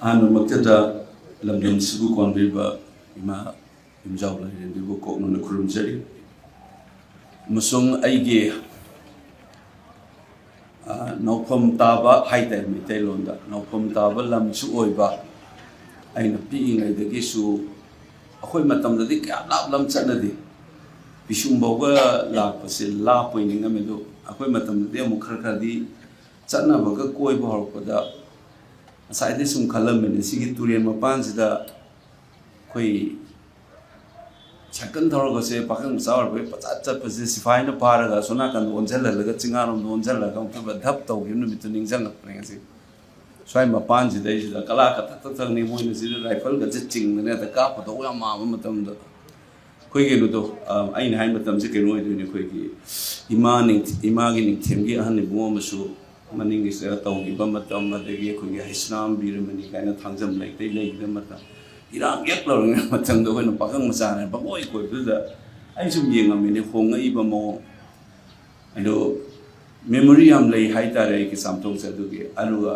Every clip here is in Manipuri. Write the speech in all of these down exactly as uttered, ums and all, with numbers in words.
ꯑꯍꯥꯟꯕꯃꯛꯇꯗ ꯂꯝꯗꯝꯁꯤꯕꯨ ꯀꯣꯟꯕꯤꯕ ꯏꯃꯥ ꯏꯝꯖꯥꯎ ꯂꯥꯏꯔꯦꯝꯕꯤꯕꯨ ꯀꯣꯛꯅꯅ ꯈꯨꯔꯨꯝꯖꯔꯤ꯫ ꯑꯃꯁꯨꯡ ꯑꯩꯒꯤ, ꯑ, ꯅꯧꯐꯝ ꯇꯥꯕ ꯍꯥꯏꯇꯥꯔꯦ, ꯃꯩꯇꯩꯂꯣꯟꯗ ꯅꯧꯐꯝ ꯇꯥꯕ ꯂꯝꯁꯨ ꯑꯣꯏꯕ, ꯑꯩꯅ ꯄꯤꯛꯏꯉꯩꯗꯒꯤꯁꯨ ꯑꯩꯈꯣꯏ ꯃꯇꯝꯗꯗꯤ ꯀꯌꯥ ꯂꯥꯞ ꯂꯝ ꯆꯠꯅꯗꯦ꯫ ꯄꯤꯁꯨꯝꯐꯥꯎꯒ ꯂꯥꯛꯄꯁꯦ ꯂꯥꯞꯄꯣꯏ ꯅꯤꯡꯉꯝꯃꯦ, ꯑꯗꯣ ꯑꯩꯈꯣꯏ ꯃꯇꯝꯗꯗꯤ ꯑꯃꯨꯛ ꯈꯔ ꯈꯔꯗꯤ ꯆꯠꯅꯕꯒ ꯀꯣꯏꯕ ꯍꯧꯔꯛꯄꯗ ꯉꯁꯥꯏꯗꯤ ꯁꯨꯝ ꯈꯜꯂꯝꯃꯤꯅꯦ, ꯁꯤꯒꯤ ꯇꯨꯔꯦꯜ ꯃꯄꯥꯟꯁꯤꯗ ꯑꯩꯈꯣꯏ ꯁꯥꯏꯀꯜ ꯊꯧꯔꯒꯁꯦ ꯄꯥꯈꯪ ꯃꯆꯥ ꯑꯣꯏꯔꯛꯄꯩ ꯄꯆꯠ ꯆꯠꯄꯁꯦ ꯁꯤꯐꯥꯏꯅ ꯐꯥꯔꯒ ꯑꯁꯣꯝ ꯅꯥꯀꯟꯗ ꯑꯣꯟꯁꯤꯜꯍꯜꯂꯒ ꯆꯤꯡꯉꯥꯔꯣꯝꯗ ꯑꯣꯟꯁꯤꯜꯂꯒ ꯑꯃꯨꯛꯇꯣꯏꯕ ꯙꯞ ꯇꯧꯈꯤꯕ ꯅꯨꯃꯤꯠꯇꯨ ꯅꯤꯡꯁꯤꯡꯉꯛꯄꯅꯦ ꯉꯁꯤ꯫ ꯁ꯭ꯋꯥꯏ ꯃꯄꯥꯟꯁꯤꯗꯩꯁꯤꯗ ꯀꯂꯥ ꯀꯊꯛ ꯀꯊꯛꯅꯤ ꯃꯣꯏꯅ ꯁꯤꯗ ꯔꯥꯏꯐꯜꯒꯁꯦ ꯆꯤꯡꯗꯅ ꯍꯦꯛꯇ ꯀꯥꯞꯀꯗꯧꯕ ꯌꯥꯝ ꯃꯥꯟꯕ ꯃꯇꯝꯗ ꯑꯩꯈꯣꯏ ꯀꯩꯅꯣꯗꯣ, ꯑ, ꯑꯩꯅ ꯍꯥꯏ ꯃꯇꯝꯁꯦ ꯀꯩꯅꯣ ꯑꯣꯏꯗꯣꯏꯅꯦ, ꯑꯩꯈꯣꯏꯒꯤ ꯏꯃꯥ ꯅꯤꯡꯊ-, ꯏꯃꯥꯒꯤ ꯅꯤꯡꯊꯦꯝꯒꯤ ꯑꯍꯟ ꯏꯕꯨꯡ ꯑꯃꯁꯨ ꯃꯅꯤꯡꯒꯤꯁꯤꯗ ꯇꯧꯈꯤꯕ ꯃꯇꯝ, ꯑꯗꯒꯤ ꯑꯩꯈꯣꯏꯒꯤ ꯍꯩꯁꯅꯥꯝ ꯕꯤꯔꯃꯅꯤ ꯀꯥꯏꯅ ꯊꯥꯡꯖꯝ ꯂꯩꯇꯩ ꯂꯩꯈꯤꯕ ꯃꯇꯝ, ꯏꯔꯥꯡ ꯍꯦꯛ ꯂꯧꯔꯤꯉꯩ ꯃꯇꯝꯗ ꯑꯩꯈꯣꯏꯅ ꯄꯥꯈꯪ ꯃꯆꯥꯅ ꯄꯪꯀꯣꯏ ꯀꯣꯏꯕꯗꯨꯗ ꯑꯩ ꯁꯨꯝ ꯌꯦꯡꯉꯝꯃꯤꯅꯦ ꯍꯣꯡꯉꯛꯏꯕ ꯃꯑꯣꯡ꯫ ꯑꯗꯣ memory ꯌꯥꯝ ꯂꯩ ꯍꯥꯏꯇꯥꯔꯦ ꯑꯩꯒꯤ ꯆꯥꯝꯊꯣꯡꯁꯦ ꯑꯗꯨꯒꯤ꯫ ꯑꯗꯨꯒ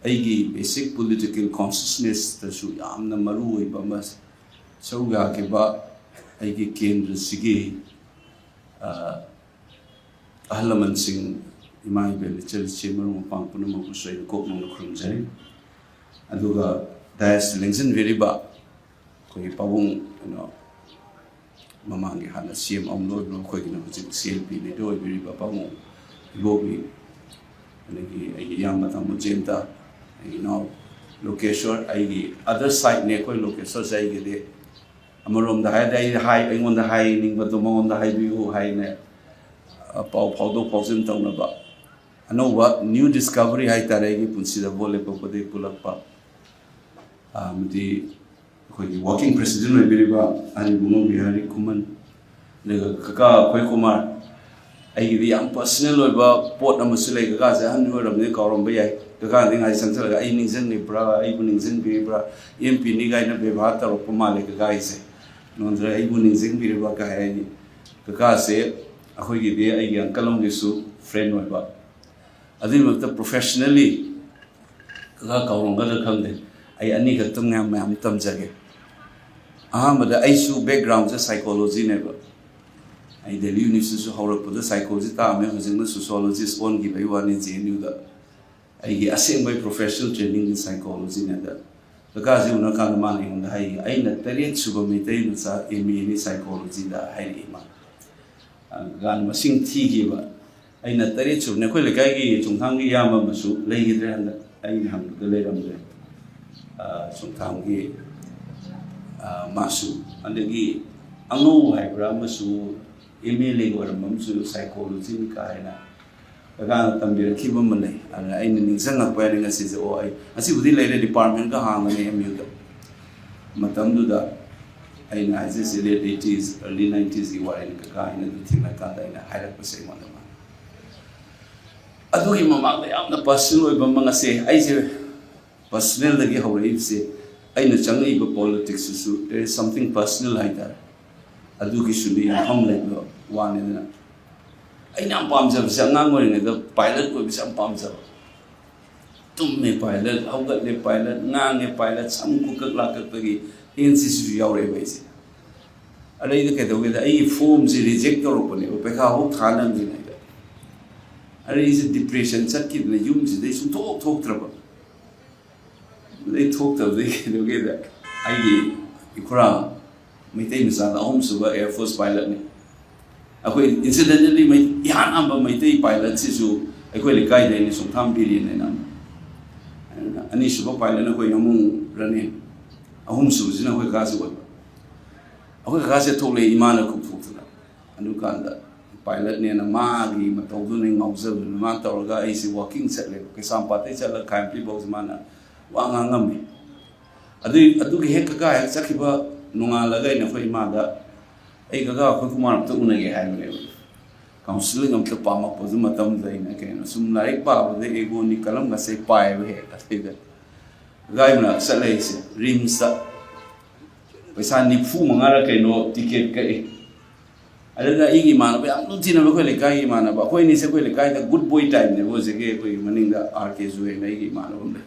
ꯑꯩꯒꯤ basic political consciousness ꯇꯁꯨ ꯌꯥꯝꯅ ꯃꯔꯨ ꯑꯣꯏꯕ ꯑꯃ ꯁꯔꯨꯛ ꯌꯥꯈꯤꯕ ꯑꯩꯒꯤ ꯀꯦꯟꯗ꯭ꯔꯁꯤꯒꯤ, ꯑ, ꯑꯍꯜ ꯂꯃꯟꯁꯤꯡ, ꯏꯃꯥ ꯏꯕꯦꯜ, ꯏꯆꯜ ꯏꯆꯦ, ꯃꯔꯨꯞ ꯃꯄꯥꯡ ꯄꯨꯝꯅꯃꯛꯄꯨꯁꯨ ꯑꯩꯅ ꯀꯣꯛ ꯅꯧꯅ ꯈꯨꯔꯨꯝꯖꯔꯤ꯫ ꯑꯗꯨꯒ dais ꯂꯦꯡꯁꯤꯟꯕꯤꯔꯤꯕ ꯑꯩꯈꯣꯏꯒꯤ ꯄꯥꯕꯨꯡ, ꯀꯩꯅꯣ, ꯃꯃꯥꯡꯒꯤ ꯍꯥꯟꯅ C M ꯑꯃ ꯑꯣꯏꯕ, ꯑꯩꯈꯣꯏꯒꯤꯅ ꯍꯧꯖꯤꯛ C L P leader ꯑꯣꯏꯕꯤꯔꯤꯕ ꯄꯥꯕꯨꯡ ꯏꯕꯣꯕꯤ, ꯑꯗꯒꯤ ꯑꯩꯒꯤ ꯏꯌꯥꯝꯕ ꯇꯥꯃꯣ ꯖꯦꯟꯇ, ꯑꯩꯒꯤ ꯏꯅꯥꯎ ꯂꯣꯀꯦꯁꯣꯔ, ꯑꯩꯒꯤ other side ꯅꯦ ꯑꯩꯈꯣꯏ ꯂꯣꯀꯦꯁꯣꯔꯁꯦ꯫ ꯑꯩꯒꯤꯗꯤ ꯑꯃꯔꯣꯝꯗ ꯍꯥꯏꯔꯗꯤ ꯑꯩ ꯍꯥꯏ-, ꯑꯩꯉꯣꯟꯗ ꯍꯥꯏꯅꯤꯡꯕꯗꯣ ꯃꯉꯣꯟꯗ ꯍꯥꯏꯕꯤꯌꯨ ꯍꯥꯏꯅ, ꯑ, ꯄꯥꯎ ꯐꯥꯎꯗꯣꯛ ꯐꯥꯎꯖꯤꯟ ꯇꯧꯅꯕ ꯑꯅꯧꯕ new discovery ꯍꯥꯏꯇꯥꯔꯦ ꯑꯩꯒꯤ ꯄꯨꯟꯁꯤꯗ ꯕꯣꯜ ꯂꯦꯞꯄꯛꯄꯗꯒꯤ ꯄꯨꯜꯂꯛꯄ꯫ ꯑꯃꯗꯤ ꯑꯩꯈꯣꯏꯒꯤ working president ꯑꯣꯏꯕꯤꯔꯤꯕ ꯑꯍꯟ ꯏꯕꯨꯡꯉꯣ ꯕꯤꯍꯥꯔꯤ ꯈꯨꯃꯟ, ꯑꯗꯨꯒ ꯀꯀꯥ ꯑꯩꯈꯣꯏ ꯀꯨꯃꯥꯔ, ꯑꯩꯒꯤꯗꯤ ꯌꯥꯝ personal ꯑꯣꯏꯕ ꯄꯣꯠ ꯑꯃꯁꯨ ꯂꯩ꯫ ꯀꯀꯥꯁꯦ ꯑꯍꯟ ꯑꯣꯏꯔꯕꯅꯤꯅ ꯀꯥꯎꯔꯝꯕ ꯌꯥꯏ꯫ ꯀꯀꯥ ꯅꯤꯡꯉꯥꯏ ꯆꯪꯁꯤꯜꯂꯒ "ꯑꯩ ꯅꯤꯡꯁꯤꯡꯂꯤꯕ꯭ꯔꯥ? ꯑꯩꯕꯨ ꯅꯤꯡꯁꯤꯡꯕꯤꯔꯤꯕ꯭ꯔꯥ? M P ꯅꯤ" ꯀꯥꯏꯅ ꯕꯦꯕꯥꯔ ꯇꯧꯔꯛꯄ ꯃꯥꯜꯂꯦ ꯀꯀꯥꯒꯤꯁꯦ꯫ ꯅꯉꯣꯟꯗ "ꯑꯩꯕꯨ ꯅꯤꯡꯁꯤꯡꯕꯤꯔꯤꯕ꯭ꯔꯥ?" ꯀꯥꯏ ꯍꯥꯏꯅꯤ꯫ ꯀꯀꯥꯁꯦ ꯑꯩꯈꯣꯏꯒꯤꯗꯤ ꯑꯩꯒꯤ uncle ꯑꯃꯒꯤꯁꯨ friend ꯑꯣꯏꯕ, ꯑꯗꯨꯒꯤ ꯃꯊꯛꯇ professionally ꯀꯥꯎꯔꯝꯒꯗ꯭ꯔꯥ ꯈꯪꯗꯦ꯫ ꯑꯩ ꯑꯅꯤꯈꯛꯇꯪ ꯃꯌꯥꯝ ꯃꯌꯥꯝ ꯇꯝꯖꯒꯦ꯫ ꯑꯍꯥꯟꯕꯗ ꯑꯩꯁꯨ ꯕꯦꯛꯒ꯭ꯔꯥꯎꯟꯁꯦ ꯁꯥꯏꯀꯣꯂꯣꯖꯤꯅꯦꯕ꯫ ꯑꯩ ꯗꯦꯜꯂꯤ ꯌꯨꯅꯤꯚꯔꯁꯤꯇꯤꯁꯨ ꯍꯧꯔꯛꯄꯗ ꯁꯥꯏꯀꯣꯂꯣꯖꯤ ꯇꯥꯛꯑꯝꯃꯦ, ꯍꯧꯖꯤꯛꯅ ꯁꯣꯁꯤꯌꯣꯂꯣꯖꯤꯁ ꯑꯣꯟꯈꯤꯕꯒꯤ ꯋꯥꯅꯤ ꯖꯤ ꯑꯦꯟ ꯌꯨꯗ꯫ ꯑꯩꯒꯤ ꯑꯁꯦꯡꯕꯩ ꯄ꯭ꯔꯣꯐꯦꯁꯅꯦꯜ ꯇ꯭ꯔꯦꯅꯤꯡꯗꯤ ꯁꯥꯏꯀꯣꯂꯣꯖꯤꯅꯦ꯫ ꯑꯗ ꯀꯀꯥꯁꯤ ꯎꯅꯔꯀꯥꯟꯗ ꯃꯥꯅ ꯑꯩꯉꯣꯟꯗ ꯍꯥꯏ, ꯑꯩꯅ ꯇꯔꯦꯠ ꯁꯨꯕ ꯃꯩꯇꯩ ꯃꯆꯥ ꯑꯦꯝ ꯑꯦꯅꯤ ꯁꯥꯏꯀꯣꯂꯣꯖꯤꯗ ꯍꯥꯏꯔꯛꯏ ꯃꯥ꯫ ꯑꯗꯨꯀꯥꯟꯗ ꯃꯁꯤꯡ ꯊꯤꯈꯤꯕ꯫ ꯑꯩꯅ ꯇꯔꯦꯠ ꯁꯨꯕꯅꯦ꯫ ꯑꯩꯈꯣꯏ ꯂꯩꯀꯥꯏꯒꯤ ꯆꯨꯝꯊꯥꯡꯒꯤ ꯏꯌꯥꯝꯕ ꯑꯃꯁꯨ ꯂꯩꯈꯤꯗ꯭ꯔꯦ ꯍꯟꯗꯛ, ꯑꯩꯅ ꯍꯪꯕꯗ ꯂꯩꯔꯝꯗ꯭ꯔꯦ꯫ ꯑ, ꯆꯨꯝꯊꯥꯡꯒꯤ, ꯑ, ꯃꯥꯁꯨ, ꯑꯗꯒꯤ ꯑꯉꯧ ꯍꯥꯏꯕ꯭ꯔꯥ ꯑꯃꯁꯨ ꯑꯦꯝ ꯑꯦꯜ ꯑꯦ ꯑꯣꯏꯔꯝꯕ ꯑꯃꯁꯨ ꯁꯥꯏꯀꯣꯂꯣꯖꯤꯅꯤ ꯀꯥꯏꯅ ꯀꯀꯥꯅ ꯇꯝꯕꯤꯔꯛꯈꯤꯕ ꯑꯃ ꯂꯩ꯫ ꯑꯗꯨꯅ ꯑꯩꯅ ꯅꯤꯡꯁꯤꯡꯉꯛꯄ ꯍꯥꯏꯅ ꯉꯁꯤꯁꯦ, ꯑꯣ, ꯑꯩ ꯉꯁꯤꯕꯨꯗꯤ ꯂꯩꯔꯦ, ꯗꯤꯄꯥꯔꯠꯃꯦꯟꯒ ꯍꯥꯡꯒꯅꯤ ꯑꯦꯝ ꯌꯨꯗ꯫ ꯃꯇꯝꯗꯨꯗ ꯑꯩꯅ ꯍꯥꯏꯖꯔꯤꯁꯦ ꯂꯦꯠ ꯑꯩꯠꯇꯤꯁ, ꯑꯔꯂꯤ ꯅꯥꯏꯟꯇꯤꯁꯀꯤ ꯋꯥꯔꯤꯅꯤ꯫ ꯀꯀꯥ ꯑꯩꯅ ꯑꯗꯨ ꯊꯦꯡꯅꯔꯀꯥꯟꯗ ꯑꯩꯅ ꯍꯥꯏꯔꯛꯄꯁꯦ ꯑꯩꯉꯣꯟꯗ ꯃꯥꯅ꯫ ꯑꯗꯨꯒꯤ ꯃꯃꯥꯡꯗ ꯌꯥꯝꯅ ꯄꯔꯁꯅꯦꯜ ꯑꯣꯏꯕ ꯑꯃ ꯉꯁꯤ ꯑꯩꯁꯦ ꯄꯔꯁꯅꯦꯜꯗꯒꯤ ꯍꯧꯔꯛꯏꯕꯁꯦ, ꯑꯩꯅ ꯆꯪꯉꯛꯏꯕ ꯄꯣꯂꯤꯇꯤꯛꯁꯁꯤꯁꯨ there is something personal ꯍꯥꯏꯇꯥꯔꯦ꯫ ꯑꯗꯨꯒꯤꯁꯨꯅꯤ ꯌꯨꯝꯐꯝ ꯂꯩꯕ ꯋꯥꯅꯤꯗꯅ꯫ ꯑꯩꯅ ꯌꯥꯝ ꯄꯥꯝꯖꯕꯁꯦ, ꯑꯉꯥꯡ ꯑꯣꯏꯔꯤꯉꯩꯗ ꯄꯥꯏꯂꯠ ꯑꯣꯏꯕꯁꯦ ꯌꯥꯝ ꯄꯥꯝꯖꯕ꯫ ꯇꯨꯝꯃꯦ ꯄꯥꯏꯂꯠ, ꯍꯧꯒꯠꯂꯦ ꯄꯥꯏꯂꯠ, ꯉꯥꯡꯉꯦ ꯄꯥꯏꯂꯠ, ꯁꯝ ꯀꯨꯀꯛ ꯂꯥꯀꯛꯇꯒꯤ ꯑꯦꯟ ꯁꯤ ꯁꯤꯁꯨ ꯌꯥꯎꯔꯛꯑꯦꯕ ꯑꯩꯁꯦ꯫ ꯑꯗꯩꯗ ꯀꯩꯗꯧꯒꯦꯗ, ꯑꯩꯒꯤ ꯐꯣꯝꯁꯦ ꯔꯤꯖꯦꯛ ꯇꯧꯔꯛꯄꯅꯦꯕ, ꯄꯩꯈꯥ ꯍꯧ ꯊꯥꯅꯕꯅꯤꯅ ꯑꯩꯗ꯫ ꯑꯗꯩ ꯑꯩꯁꯦ ꯗꯤꯄ꯭ꯔꯦꯁꯟ ꯆꯠꯈꯤꯗꯅ ꯌꯨꯝꯁꯤꯗꯩ ꯁꯨꯡꯊꯣꯛ ꯊꯣꯛꯇ꯭ꯔꯕ꯫ ꯑꯗꯩ ꯊꯣꯛꯇꯕꯗꯩ ꯀꯩꯗꯧꯒꯦꯗ, ꯑꯩꯒꯤ ꯏꯈꯨꯔꯥ ꯃꯩꯇꯩ ꯃꯆꯥꯗ ꯑꯍꯨꯝꯁꯨꯕ ꯑꯦꯌꯔ ꯐꯣꯔꯁ ꯄꯥꯏꯂꯠꯅꯤ꯫ ꯑꯩꯈꯣꯏ ꯏꯟꯁꯤꯗꯦꯟꯇꯦꯜꯂꯤ ꯏꯍꯥꯟ ꯍꯥꯟꯕ ꯃꯩꯇꯩ ꯄꯥꯏꯂꯠꯁꯤꯁꯨ ꯑꯩꯈꯣꯏ ꯂꯩꯀꯥꯏꯗꯩꯅ ꯁꯨꯡꯊꯥꯝ ꯕꯤꯔꯦꯟ ꯍꯥꯏꯅ ꯑꯃ꯫ ꯑꯅꯤꯁꯨꯕ ꯄꯥꯏꯂꯠꯅ ꯑꯩꯈꯣꯏ ꯌꯥꯃꯨꯡ ꯔꯅꯦ, ꯑꯍꯨꯝꯁꯨꯕꯁꯤꯅ ꯑꯩꯈꯣꯏ ꯀꯥꯁꯤ ꯑꯣꯏꯕ꯫ ꯑꯩꯈꯣꯏ ꯀꯀꯥꯁꯦ ꯊꯣꯛꯂꯛꯑꯦ ꯏꯃꯥꯅ ꯀꯧꯊꯣꯛꯇꯅ꯫ ꯑꯗꯨꯀꯥꯟꯗ ꯄꯥꯏꯂꯠꯅꯦꯅ ꯃꯥꯒꯤ ꯃꯇꯧꯗꯨꯅ ꯉꯥꯎꯖꯕꯗꯨꯅ ꯃꯥꯅ ꯇꯧꯔꯒ ꯑꯩꯁꯦ ꯋꯥꯀꯤꯡ ꯆꯠꯂꯦꯕ꯫ ꯀꯩꯁꯥꯝꯄꯥꯠꯇꯩ ꯆꯠꯂꯒ ꯈꯥꯏꯝꯄꯤ ꯐꯥꯎꯁꯦ ꯃꯥꯅ ꯋꯥ ꯉꯥꯡꯉꯝꯃꯤ꯫ ꯑꯗꯨꯏ, ꯑꯗꯨꯒꯤ ꯍꯦꯛ ꯀꯀꯥ ꯍꯦꯛ ꯆꯠꯈꯤꯕ ꯅꯣꯡꯉꯥꯜꯂꯒ ꯑꯩꯅ ꯑꯩꯈꯣꯏ ꯏꯃꯥꯗ, "ꯑꯩ ꯀꯀꯥ ꯑꯩꯈꯣꯏ ꯀꯨꯃꯥꯔ ꯑꯝꯇ ꯎꯅꯒꯦ" ꯍꯥꯏꯕꯅꯦꯕ꯫ ꯀꯥꯎꯟꯁꯤꯂꯤꯡ ꯑꯝꯇ ꯄꯥꯝꯃꯛꯄꯗꯨ ꯃꯇꯝꯗꯨꯗ ꯑꯩꯅ ꯀꯩꯅꯣ ꯁꯨꯝ ꯂꯥꯏꯔꯤꯛ ꯄꯥꯕꯗ ꯑꯦꯒꯣꯟꯒꯤ ꯀꯂꯝꯒꯁꯦ ꯄꯥꯏꯌꯦꯕ ꯍꯦꯛ꯫ ꯑꯗꯩꯗ ꯀꯀꯥꯒꯤ ꯃꯅꯥꯛꯇ ꯆꯠꯂꯦ ꯑꯩꯁꯦ ꯔꯤꯝꯁꯇ꯫ ꯄꯩꯁꯥ ꯅꯤꯐꯨ ꯃꯉꯥꯔ ꯀꯩꯅꯣ ꯇꯤꯀꯦꯠ ꯀꯛꯑꯦ꯫ ꯑꯗꯨꯗ ꯑꯩꯒꯤ ꯏꯃꯥꯟꯅꯕ ꯌꯥꯝ ꯂꯨꯝꯊꯤꯅꯕ, ꯑꯩꯈꯣꯏ ꯂꯩꯀꯥꯏꯒꯤ ꯏꯃꯥꯟꯅꯕ, ꯑꯩꯈꯣꯏ ꯑꯅꯤꯁꯦ ꯑꯩꯈꯣꯏ ꯂꯩꯀꯥꯏꯗ ꯒꯨꯗ ꯕꯣꯏ ꯇꯥꯏꯞꯅꯦꯕ꯫ ꯍꯧꯖꯤꯛꯀꯤ ꯑꯩꯈꯣꯏꯒꯤ ꯃꯅꯤꯡꯗ ꯑꯥꯔ ꯀꯦ ꯖꯨ ꯍꯥꯏꯅ ꯑꯩꯒꯤ ꯏꯃꯥꯟꯅꯕ ꯑꯃ ꯂꯩ꯫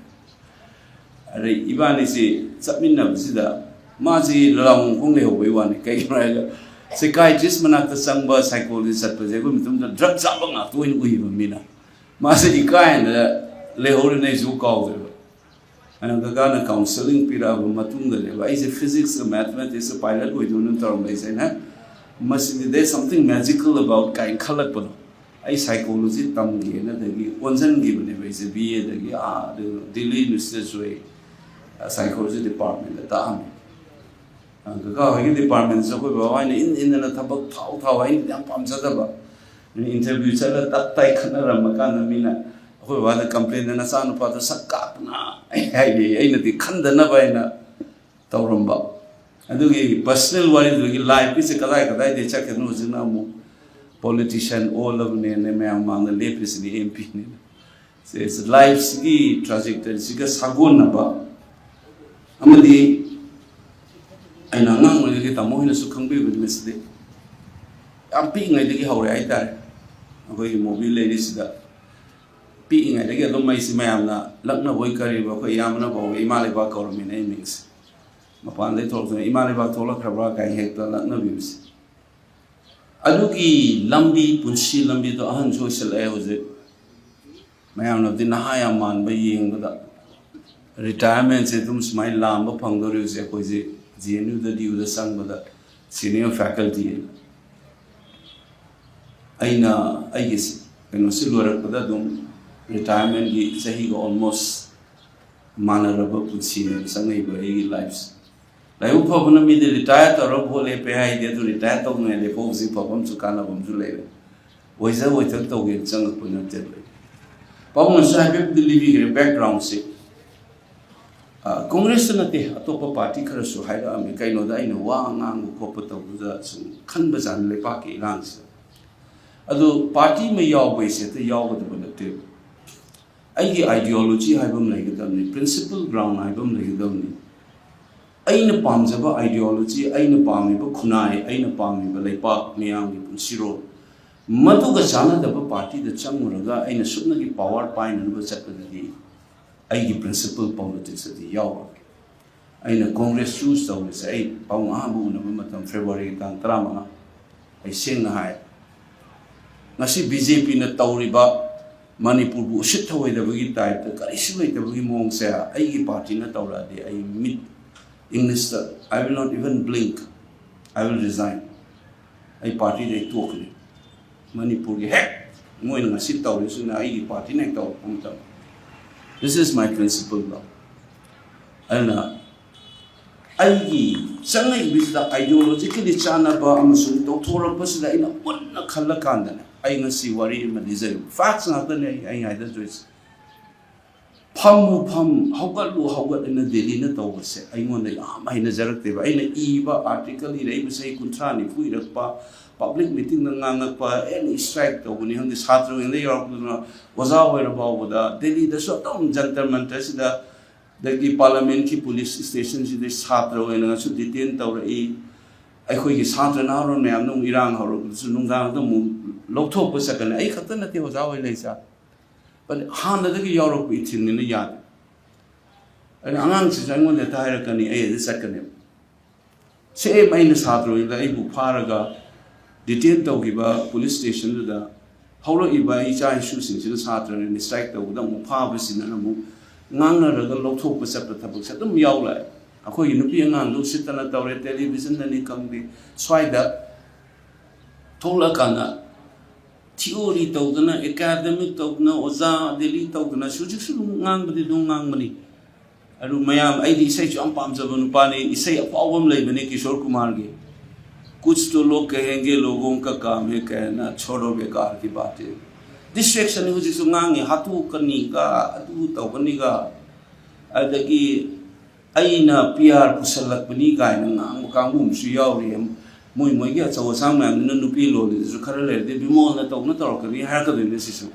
ꯑꯗꯩ ꯏꯕꯥꯅꯤꯁꯤ ꯆꯠꯃꯤꯟꯅꯕꯁꯤꯗ ꯃꯥꯁꯤ ꯂꯂꯥꯎ ꯈꯣꯡ ꯂꯩꯍꯧꯕꯩ ꯋꯥꯅꯤ꯫ ꯀꯩꯒꯤꯅꯣ ꯍꯥꯏꯔꯒ psychiatrist ꯃꯅꯥꯛꯇ ꯆꯪꯕ, psychologist ꯆꯠꯄꯁꯦ ꯑꯩꯈꯣꯏ ꯃꯇꯝꯗ drug ꯆꯥꯕ ꯉꯥꯛꯇ ꯑꯣꯏꯅ ꯎꯏꯕ ꯃꯤꯅ꯫ ꯃꯥꯁꯦ ꯏꯀꯥꯏꯅ ꯂꯩꯍꯧꯔꯦꯅ ꯑꯩꯁꯨ ꯀꯥꯎꯗ꯭ꯔꯦꯕ꯫ ꯑꯗꯨꯅ ꯀꯀꯥꯅ counselling ꯄꯤꯔꯛꯑꯕ ꯃꯇꯨꯡꯗꯅꯦꯕ ꯑꯩꯁꯦ physics ꯀ mathematics ꯀ pilot ꯑꯣꯏꯗꯣꯏꯅ ꯇꯧꯔꯝꯕ ꯑꯩꯁꯦ ꯑꯩꯅ ꯃꯁꯤꯗꯤ there's something magical about ꯀꯥꯏꯅ ꯈꯜꯂꯛꯄꯗꯣ꯫ ꯑꯩ psychology ꯇꯝꯒꯦꯅ ꯑꯗꯒꯤ ꯑꯣꯟꯁꯤꯟꯈꯤꯕꯅꯦꯕ ꯑꯩꯁꯦ ꯕꯤ ꯑꯦꯗꯒꯤ ꯑꯥ ꯑꯗꯨ ꯗꯤꯜꯂꯤ ꯌꯨꯅꯤꯚꯔꯁꯤꯇꯤꯗꯁꯨ ꯑꯩ psychology department ꯇꯥꯛꯑꯝꯃꯦ꯫ ꯀꯀꯥ ꯍꯣꯏꯒꯤ department ꯁꯨ ꯑꯩꯈꯣꯏ ꯕꯕꯥ ꯍꯣꯏꯅ ꯏꯟ ꯏꯟꯗꯅ ꯊꯕꯛ ꯊꯥꯎ ꯊꯥꯎ ꯑꯩꯅ ꯌꯥꯝ ꯄꯥꯝꯖꯗꯕ꯫ Interview ꯆꯠꯂ ꯇꯞ ꯇꯥꯏ ꯈꯠꯅꯔꯝꯃ ꯀꯥꯟꯗ ꯃꯤꯅ ꯑꯩꯈꯣꯏ ꯕꯕꯥꯗ complain ꯅꯆꯥꯅꯨꯄꯥꯗꯣ ꯁꯛ ꯀꯥꯛꯄꯅ ꯑꯩ ꯍꯥꯏꯔꯤ ꯑꯩꯅꯗꯤ ꯈꯟꯗꯅꯕ ꯍꯥꯏꯅ ꯇꯧꯔꯝꯕ꯫ ꯑꯗꯨꯒꯤ personal ꯋꯥꯔꯤꯗꯨꯒꯤ life ꯀꯤꯁꯦ ꯀꯗꯥꯏ ꯀꯗꯥꯏꯗꯩ ꯆꯠꯈꯤꯕꯅꯣ ꯍꯧꯖꯤꯛꯅ ꯑꯃꯨꯛ politician ꯑꯣꯜꯂꯕꯅꯦꯅ ꯃꯌꯥꯝ ꯃꯥꯡꯗ ꯂꯦꯞꯄꯤꯁꯤꯅꯤ ꯑꯦꯝ ꯄꯤꯅꯦꯅ꯫ ꯂꯥꯏꯐꯁꯤꯒꯤ ꯇ꯭ꯔꯥꯖꯦꯛꯇꯔꯤꯁꯤꯒ ꯁꯥꯒꯣꯟꯅꯕ ꯑꯃꯗꯤ ꯑꯩꯅ ꯑꯉꯥꯡ ꯑꯣꯏꯔꯤꯉꯩꯒꯤ ꯇꯥꯃꯣ ꯍꯣꯏꯅꯁꯨ ꯈꯪꯕꯤꯕꯅꯤ ꯃꯁꯤꯗꯤ꯫ ꯌꯥꯝ ꯄꯤꯛꯏꯉꯩꯗꯒꯤ ꯍꯧꯔꯦ ꯍꯥꯏꯇꯥꯔꯦ꯫ ꯑꯩꯈꯣꯏꯒꯤ movie ꯂꯩꯔꯤꯁꯤꯗ ꯄꯤꯛꯏꯉꯩꯗꯒꯤ ꯑꯗꯨꯝ ꯑꯩꯁꯤ ꯃꯌꯥꯝꯅ ꯂꯛꯅꯕꯣꯏ ꯀꯔꯤꯕ ꯑꯩꯈꯣꯏ ꯏꯌꯥꯝꯕꯅ ꯐꯥꯎꯕ ꯏꯃꯥ ꯂꯩꯕꯥꯛ ꯀꯧꯔꯝꯃꯤꯅꯦ ꯑꯩ ꯃꯤꯡꯁꯦ꯫ ꯃꯄꯥꯟꯗꯩ ꯊꯣꯛꯂꯛꯇꯨꯅ "ꯏꯃꯥ ꯂꯩꯕꯥꯛ ꯊꯣꯛꯂꯛꯈ꯭ꯔꯕ꯭ꯔꯥ?" ꯀꯥꯏꯅ ꯍꯦꯛꯇ ꯂꯛꯅꯕꯤꯕꯁꯦ꯫ ꯑꯗꯨꯒꯤ ꯂꯝꯕꯤ, ꯄꯨꯟꯁꯤ ꯂꯝꯕꯤꯗꯣ ꯑꯍꯟꯁꯨ ꯑꯣꯏꯁꯜꯂꯛꯑꯦ ꯍꯧꯖꯤꯛ꯫ ꯃꯌꯥꯝꯅꯕꯨꯗꯤ ꯅꯍꯥ ꯌꯥꯝ ꯃꯥꯟꯕ ꯌꯦꯡꯕꯗ꯫ Retirement ꯁꯦ ꯑꯗꯨꯝ ꯁꯨꯃꯥꯏꯅ ꯂꯥꯝꯕ ꯐꯪꯗꯣꯔꯤꯕꯁꯦ ꯑꯩꯈꯣꯏꯁꯦ ꯖꯤ ꯑꯦꯟ ꯌꯨꯗ ꯗꯤ ꯌꯨꯗ ꯆꯪꯕꯗ senior faculty ꯑꯩꯅ ꯑꯩꯒꯤ ꯀꯩꯅꯣꯁꯤ ꯂꯣꯏꯔꯛꯄꯗ ꯑꯗꯨꯝ retirement ꯀꯤ ꯆꯍꯤꯒ almost ꯃꯥꯟꯅꯔꯕ ꯄꯨꯟꯁꯤꯅꯦꯕ ꯆꯪꯉꯛꯏꯕ ꯑꯩꯒꯤ ꯂꯥꯏꯐꯁꯦ꯫ ꯂꯥꯏꯕꯛ ꯐꯕꯅ ꯃꯤꯗꯤ retire ꯇꯧꯔꯒ ꯚꯣꯠ ꯂꯦꯞꯄꯦ ꯍꯥꯏꯗꯤ ꯑꯗꯨ retire ꯇꯧꯗ꯭ꯔꯤꯉꯩ ꯂꯦꯞꯍꯧꯕꯁꯤ ꯐꯕ ꯑꯃꯁꯨ ꯀꯥꯟꯅꯕ ꯑꯃꯁꯨ ꯂꯩꯔꯦ꯫ ꯑꯣꯏꯖ ꯑꯣꯏꯊꯣꯛ ꯇꯧꯒꯦꯅ ꯆꯪꯉꯛꯄ ꯅꯠꯇꯦꯕ꯫ ꯄꯥꯕꯨꯡꯅꯁꯨ ꯍꯥꯏꯐꯦꯠꯄꯨꯗꯤ ꯂꯤꯕꯤꯈ꯭ꯔꯦ background ꯁꯦ꯫ ꯑ, ꯀꯣꯡꯒ꯭ꯔꯦꯁꯇ ꯅꯠꯇꯦ, ꯑꯇꯣꯞꯄ ꯄꯥꯔꯇꯤ ꯈꯔꯁꯨ ꯍꯥꯏꯔꯛꯑꯝꯃꯤ꯫ ꯀꯩꯅꯣꯗ ꯑꯩꯅ ꯋꯥ ꯉꯥꯡꯕ ꯈꯣꯠꯄ ꯇꯧꯕꯗ ꯁꯨꯝ ꯈꯟꯕꯖꯥꯠꯅꯤ ꯂꯩꯄꯥꯛꯀꯤ ꯏꯔꯥꯡꯁꯤꯗ꯫ ꯑꯗꯨ ꯄꯥꯔꯇꯤ ꯑꯃ ꯌꯥꯎꯕ ꯍꯥꯏꯁꯦ ꯍꯦꯛꯇ ꯌꯥꯎꯒꯗꯕ ꯅꯠꯇꯦꯕ꯫ ꯑꯩꯒꯤ ideology ꯍꯥꯏꯕ ꯑꯃ ꯂꯩꯒꯗꯕꯅꯤ, principle ground ꯍꯥꯏꯕ ꯑꯃ ꯂꯩꯒꯗꯕꯅꯤ꯫ ꯑꯩꯅ ꯄꯥꯝꯖꯕ ideology, ꯑꯩꯅ ꯄꯥꯝꯃꯤꯕ ꯈꯨꯟꯅꯥꯏ, ꯑꯩꯅ ꯄꯥꯝꯃꯤꯕ ꯂꯩꯄꯥꯛ ꯃꯤꯌꯥꯝꯒꯤ ꯄꯨꯟꯁꯤꯔꯣꯜ, ꯃꯗꯨꯒ ꯆꯥꯟꯅꯗꯕ ꯄꯥꯔꯇꯤꯗ ꯆꯪꯉꯨꯔꯒ ꯑꯩꯅ ꯁꯨꯞꯅꯒꯤ power ꯄꯥꯏꯅꯅꯕ ꯆꯠꯄꯗꯗꯤ ꯑꯩꯒꯤ ꯄ꯭ꯔꯤꯟꯁꯤꯄꯜ ꯄꯣꯂꯤꯇꯤꯛꯁ ꯑꯗꯨ ꯌꯥꯎꯔꯒꯦ꯫ ꯑꯩꯅ ꯀꯣꯡꯒ꯭ꯔꯦꯁ ꯆꯨꯁ ꯇꯧꯔꯤꯁꯦ, ꯑꯩ ꯄꯥꯎ ꯑꯍꯥꯟꯕ ꯎꯅꯕ ꯃꯇꯝ ꯐꯦꯕ꯭ꯔꯨꯋꯥꯔꯤꯒꯤ ꯇꯥꯡ ꯇꯔꯥꯃꯉꯥ꯫ ꯑꯩ ꯁꯦꯡꯅ ꯍꯥꯏ, ꯉꯁꯤ ꯕꯤ ꯖꯦ ꯄꯤꯅ ꯇꯧꯔꯤꯕ ꯃꯅꯤꯄꯨꯔꯕꯨ ꯎꯁꯤꯠ ꯊꯑꯣꯏꯗꯕꯒꯤ ꯇꯥꯏꯞꯇ ꯀꯔꯤꯁꯨ ꯂꯩꯇꯕꯒꯤ ꯃꯑꯣꯡꯁꯦ ꯑꯩꯒꯤ ꯄꯥꯔꯇꯤꯅ ꯇꯧꯔꯛꯑꯗꯤ ꯑꯩ ꯃꯤꯠ, ꯏꯪꯂꯤꯁꯇ, "I will not even blink, I will resign." ꯑꯩ ꯄꯥꯔꯇꯤꯗ ꯑꯩ ꯇꯣꯛꯀꯅꯤ꯫ ꯃꯅꯤꯄꯨꯔꯒꯤ ꯍꯦꯛ ꯃꯣꯏꯅ ꯉꯁꯤ ꯇꯧꯔꯤꯁꯤꯅ ꯑꯩꯒꯤ ꯄꯥꯔꯇꯤꯅ ꯍꯦꯛ ꯇꯧꯔꯛꯄ ꯃꯇꯝꯗ, this is my principle, though. ꯑꯗꯨꯅ ꯑꯩꯒꯤ ꯆꯪꯉꯛꯏꯕꯁꯤꯗ ideologically ꯆꯥꯟꯅꯕ ꯑꯃꯁꯨꯡ ꯇꯧꯊꯣꯔꯛꯄꯁꯤꯗ ꯑꯩꯅ ꯃꯨꯟꯅ ꯈꯜꯂꯀꯥꯟꯗꯅꯦ ꯑꯩ ꯉꯁꯤ ꯋꯥꯔꯤ ꯑꯃ ꯂꯤꯖꯔꯤꯕ꯫ ꯐꯦꯛꯁ ꯉꯥꯛꯇꯅꯦ ꯑꯩ, ꯑꯩ ꯍꯥꯏꯖꯗꯣꯏꯁꯦ꯫ "ꯐꯝꯃꯨ ꯐꯝ, ꯍꯧꯒꯠꯂꯨ ꯍꯧꯒꯠ" ꯑꯅ ꯗꯦꯜꯂꯤꯅ ꯇꯧꯕꯁꯦ ꯑꯩꯉꯣꯟꯗ ꯌꯥꯝ ꯍꯩꯅꯖꯔꯛꯇꯦꯕ꯫ ꯑꯩꯅ ꯏꯕ ꯑꯥꯔꯇꯤꯀꯜ ꯏꯔꯛꯏꯕ ꯆꯍꯤ ꯀꯨꯟꯊ꯭ꯔꯥ ꯅꯤꯐꯨ ꯏꯔꯛꯄ, ꯄꯕ꯭ꯂꯤꯛ ꯃꯤꯇꯤꯡꯗ ꯉꯥꯡꯉꯛꯄ, ꯑꯦꯅꯤ ꯁ꯭ꯇ꯭ꯔꯥꯏꯛ ꯇꯧꯕꯅꯤ ꯈꯪꯗꯦ, ꯁꯥꯇ꯭ꯔ ꯋꯤꯡꯗ ꯌꯥꯎꯔꯛꯄꯗꯨꯅ ꯑꯣꯖꯥ ꯑꯣꯏꯔ ꯐꯥꯎꯕꯗ, ꯗꯦꯜꯂꯤꯗꯁꯨ ꯑꯗꯨꯝ ꯖꯟꯇꯔ ꯃꯟꯇꯔꯁꯤꯗ, ꯑꯗꯒꯤ ꯄꯥꯔꯂꯥꯃꯦꯟꯠꯀꯤ ꯄꯨꯂꯤꯁ ꯁ꯭ꯇꯦꯁꯟꯁꯤꯗ ꯁꯥꯇ꯭ꯔ ꯑꯣꯏꯅꯒꯁꯨ ꯗꯤꯇꯦꯟ ꯇꯧꯔꯛꯏ꯫ ꯑꯩꯈꯣꯏꯒꯤ ꯁꯥꯇ꯭ꯔ ꯅꯍꯥꯔꯣꯜ ꯃꯌꯥꯝꯅ ꯑꯃꯨꯛ ꯏꯔꯥꯡ ꯍꯧꯔꯛꯄꯗꯁꯨ ꯅꯨꯡꯗꯥꯡꯗ ꯑꯃꯨꯛ ꯂꯧꯊꯣꯛꯄ ꯆꯠꯀꯅꯤ꯫ ꯑꯩ ꯈꯛꯇ ꯅꯠꯇꯦ ꯑꯣꯖꯥ ꯑꯣꯏ ꯂꯩꯁꯦ꯫ But ꯍꯥꯟꯅꯗꯒꯤ ꯌꯥꯎꯔꯛꯄ ꯏꯊꯤꯜꯅꯤꯅ ꯌꯥꯗꯦ꯫ ꯑꯩꯅ ꯑꯉꯥꯡꯁꯤꯁꯨ ꯑꯩꯉꯣꯟꯗ ꯍꯦꯛꯇ ꯍꯥꯏꯔꯛꯀꯅꯤ, ꯑꯩ ꯑꯗꯨ ꯆꯠꯀꯅꯦꯕ꯫ ꯁꯦꯝ ꯑꯩꯅ ꯁꯥꯇ꯭ꯔ ꯑꯣꯏꯕꯗ ꯑꯩꯕꯨ ꯐꯥꯔꯒ ꯗꯤꯇꯦꯟ ꯇꯧꯈꯤꯕ ꯄꯨꯂꯤꯁ ꯁ꯭ꯇꯦꯁꯟꯗꯨꯗ ꯍꯧꯔꯛꯏꯕ ꯏꯆꯥ ꯏꯁꯨꯁꯤꯡꯁꯤꯅ ꯁꯥꯇ꯭ꯔꯅ ꯁ꯭ꯇ꯭ꯔꯥꯏꯛ ꯇꯧꯕꯗ ꯑꯃꯨꯛ ꯐꯥꯕꯁꯤꯅ ꯑꯃꯨꯛ ꯉꯥꯡꯅꯔꯒ ꯂꯧꯊꯣꯛꯄ ꯆꯠꯄ ꯊꯕꯛꯁꯦ ꯑꯗꯨꯝ ꯌꯥꯎ ꯂꯥꯛꯑꯦ꯫ ꯑꯩꯈꯣꯏꯒꯤ ꯅꯨꯄꯤ ꯑꯉꯥꯡꯗꯨ ꯎꯁꯤꯠꯇꯅ ꯇꯧꯔꯦ, ꯇꯦꯂꯤꯚꯤꯖꯟꯗꯅꯤ ꯈꯪꯗꯦ, ꯁ꯭ꯋꯥꯏꯗ ꯊꯣꯛꯂꯛꯑꯀꯥꯟꯗ ꯊꯤꯑꯣꯔꯤ ꯇꯧꯗꯅ, ꯑꯦꯀꯥꯗꯃꯤꯛ ꯇꯧꯗꯅ, ꯑꯣꯖꯥ ꯗꯦꯜꯂꯤ ꯇꯧꯗꯅ ꯍꯧꯖꯤꯛꯁꯨ ꯑꯗꯨꯝ ꯉꯥꯡꯕꯗꯤ ꯑꯗꯨꯝ ꯉꯥꯡꯕꯅꯤ꯫ ꯑꯗꯨ ꯃꯌꯥꯝ, ꯑꯩꯗꯤ ꯏꯁꯩꯁꯨ ꯌꯥꯝ ꯄꯥꯝꯖꯕ ꯅꯨꯄꯥꯅꯤ꯫ ꯏꯁꯩ ꯑꯐꯥꯎꯕ ꯑꯃ ꯂꯩꯕꯅꯤ ꯀꯤꯁꯣꯔ ꯀꯨꯃꯥꯔꯒꯤ, "ꯀꯨꯆ ꯇꯣ ꯂꯣꯒ ꯀꯍꯦꯡꯒꯦ, ꯂꯣꯒꯣꯡ ꯀꯥ ꯀꯥꯝ ꯍꯦ ꯀꯍꯅꯥ, ꯆꯣꯔꯣ ꯕꯦꯀꯥꯔ ꯀꯤ ꯕꯥꯇꯦ"꯫ ꯗꯤꯁꯇ꯭ꯔꯦꯛꯁꯟꯅꯤ ꯍꯧꯖꯤꯛꯁꯨ ꯉꯥꯡꯉꯤ, ꯍꯥꯠꯇꯣꯛꯀꯅꯤꯒ ꯑꯗꯨ ꯇꯧꯒꯅꯤꯒ, ꯑꯗꯒꯤ ꯑꯩꯅ ꯄꯤ ꯑꯥꯔ ꯄꯨꯁꯜꯂꯛꯄꯅꯤ ꯀꯥꯏꯅ ꯉꯥꯡꯕ ꯀꯥꯡꯕꯨ ꯑꯃꯁꯨ ꯌꯥꯎꯔꯤ꯫ ꯃꯣꯏ ꯃꯣꯏꯒꯤ ꯑꯆꯧ ꯑꯁꯥꯡ ꯃꯌꯥꯝꯗꯨꯅ ꯅꯨꯄꯤ ꯂꯣꯜꯂꯤꯗꯨꯁꯨ ꯈꯔ ꯂꯩꯔꯗꯤ ꯕꯤꯃꯣꯜꯅ ꯇꯧꯅ ꯇꯧꯔꯛꯀꯅꯤ ꯍꯥꯏꯔꯛꯀꯗꯣꯏꯅꯦ ꯁꯤꯁꯨ꯫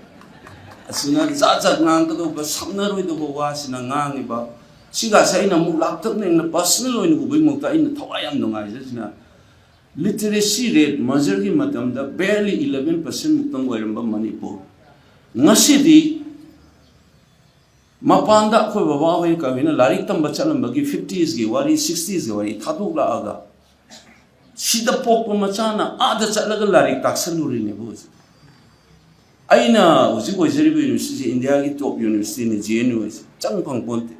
ꯑꯁꯤꯅ ꯖꯥꯠ ꯖꯥꯠ ꯉꯥꯡꯒꯗꯧꯕ, ꯁꯝꯅꯔꯣꯏꯗꯧꯕ ꯋꯥꯁꯤꯅ ꯉꯥꯡꯉꯤꯕ꯫ ꯁꯤꯒꯥꯁꯦ ꯑꯩꯅ ꯑꯃꯨꯛ ꯂꯥꯞꯇꯛꯅ ꯄꯔꯁꯅꯦꯜ ꯑꯣꯏꯅ ꯎꯕꯒꯤ ꯃꯍꯨꯠꯇ ꯑꯩꯅ ꯊꯋꯥꯏ ꯌꯥꯝ ꯅꯨꯡꯉꯥꯏꯖꯔꯤꯁꯤꯅ, ꯂꯤꯇꯔꯦꯁꯤ ꯔꯦꯠ ꯃꯔꯖꯔꯒꯤ ꯃꯇꯝꯗ ꯕꯦꯔꯂꯤ ꯏꯂꯦꯚꯦꯟ ꯄꯥꯔꯁꯦꯟ ꯃꯨꯛꯇꯪ ꯑꯣꯏꯔꯝꯕ ꯃꯅꯤꯄꯨꯔ, ꯉꯁꯤꯗꯤ ꯃꯄꯥꯟꯗ ꯑꯩꯈꯣꯏ ꯕꯕꯥ ꯍꯣꯏ ꯀꯩꯅꯣ ꯂꯥꯏꯔꯤꯛ ꯇꯝꯕ ꯆꯠꯂꯝꯕꯒꯤ ꯐꯤꯐꯇꯤꯁꯀꯤ ꯋꯥꯔꯤ, ꯁꯤꯛꯁꯇꯤꯁꯀꯤ ꯋꯥꯔꯤ ꯊꯥꯗꯣꯛꯂꯛꯑꯒ, ꯁꯤꯗ ꯄꯣꯛꯄ ꯃꯆꯥꯅ ꯑꯥꯗ ꯆꯠꯂꯒ ꯂꯥꯏꯔꯤꯛ ꯇꯥꯛꯁꯜꯂꯨꯔꯤꯅꯦꯕ ꯍꯧꯖꯤꯛ꯫ ꯑꯩꯅ ꯍꯧꯖꯤꯛ ꯑꯣꯏꯖꯔꯤꯕ ꯌꯨꯅꯤꯚꯔꯁꯤꯇꯤꯁꯤ ꯏꯟꯗꯤꯌꯥꯒꯤ ꯇꯣꯞ ꯌꯨꯅꯤꯚꯔꯁꯤꯇꯤꯅꯤ, ꯖꯤ ꯑꯦꯟ ꯌꯨ ꯍꯥꯏꯁꯦ꯫ ꯆꯪ ꯐꯪ ꯄꯣꯟꯇꯦ꯫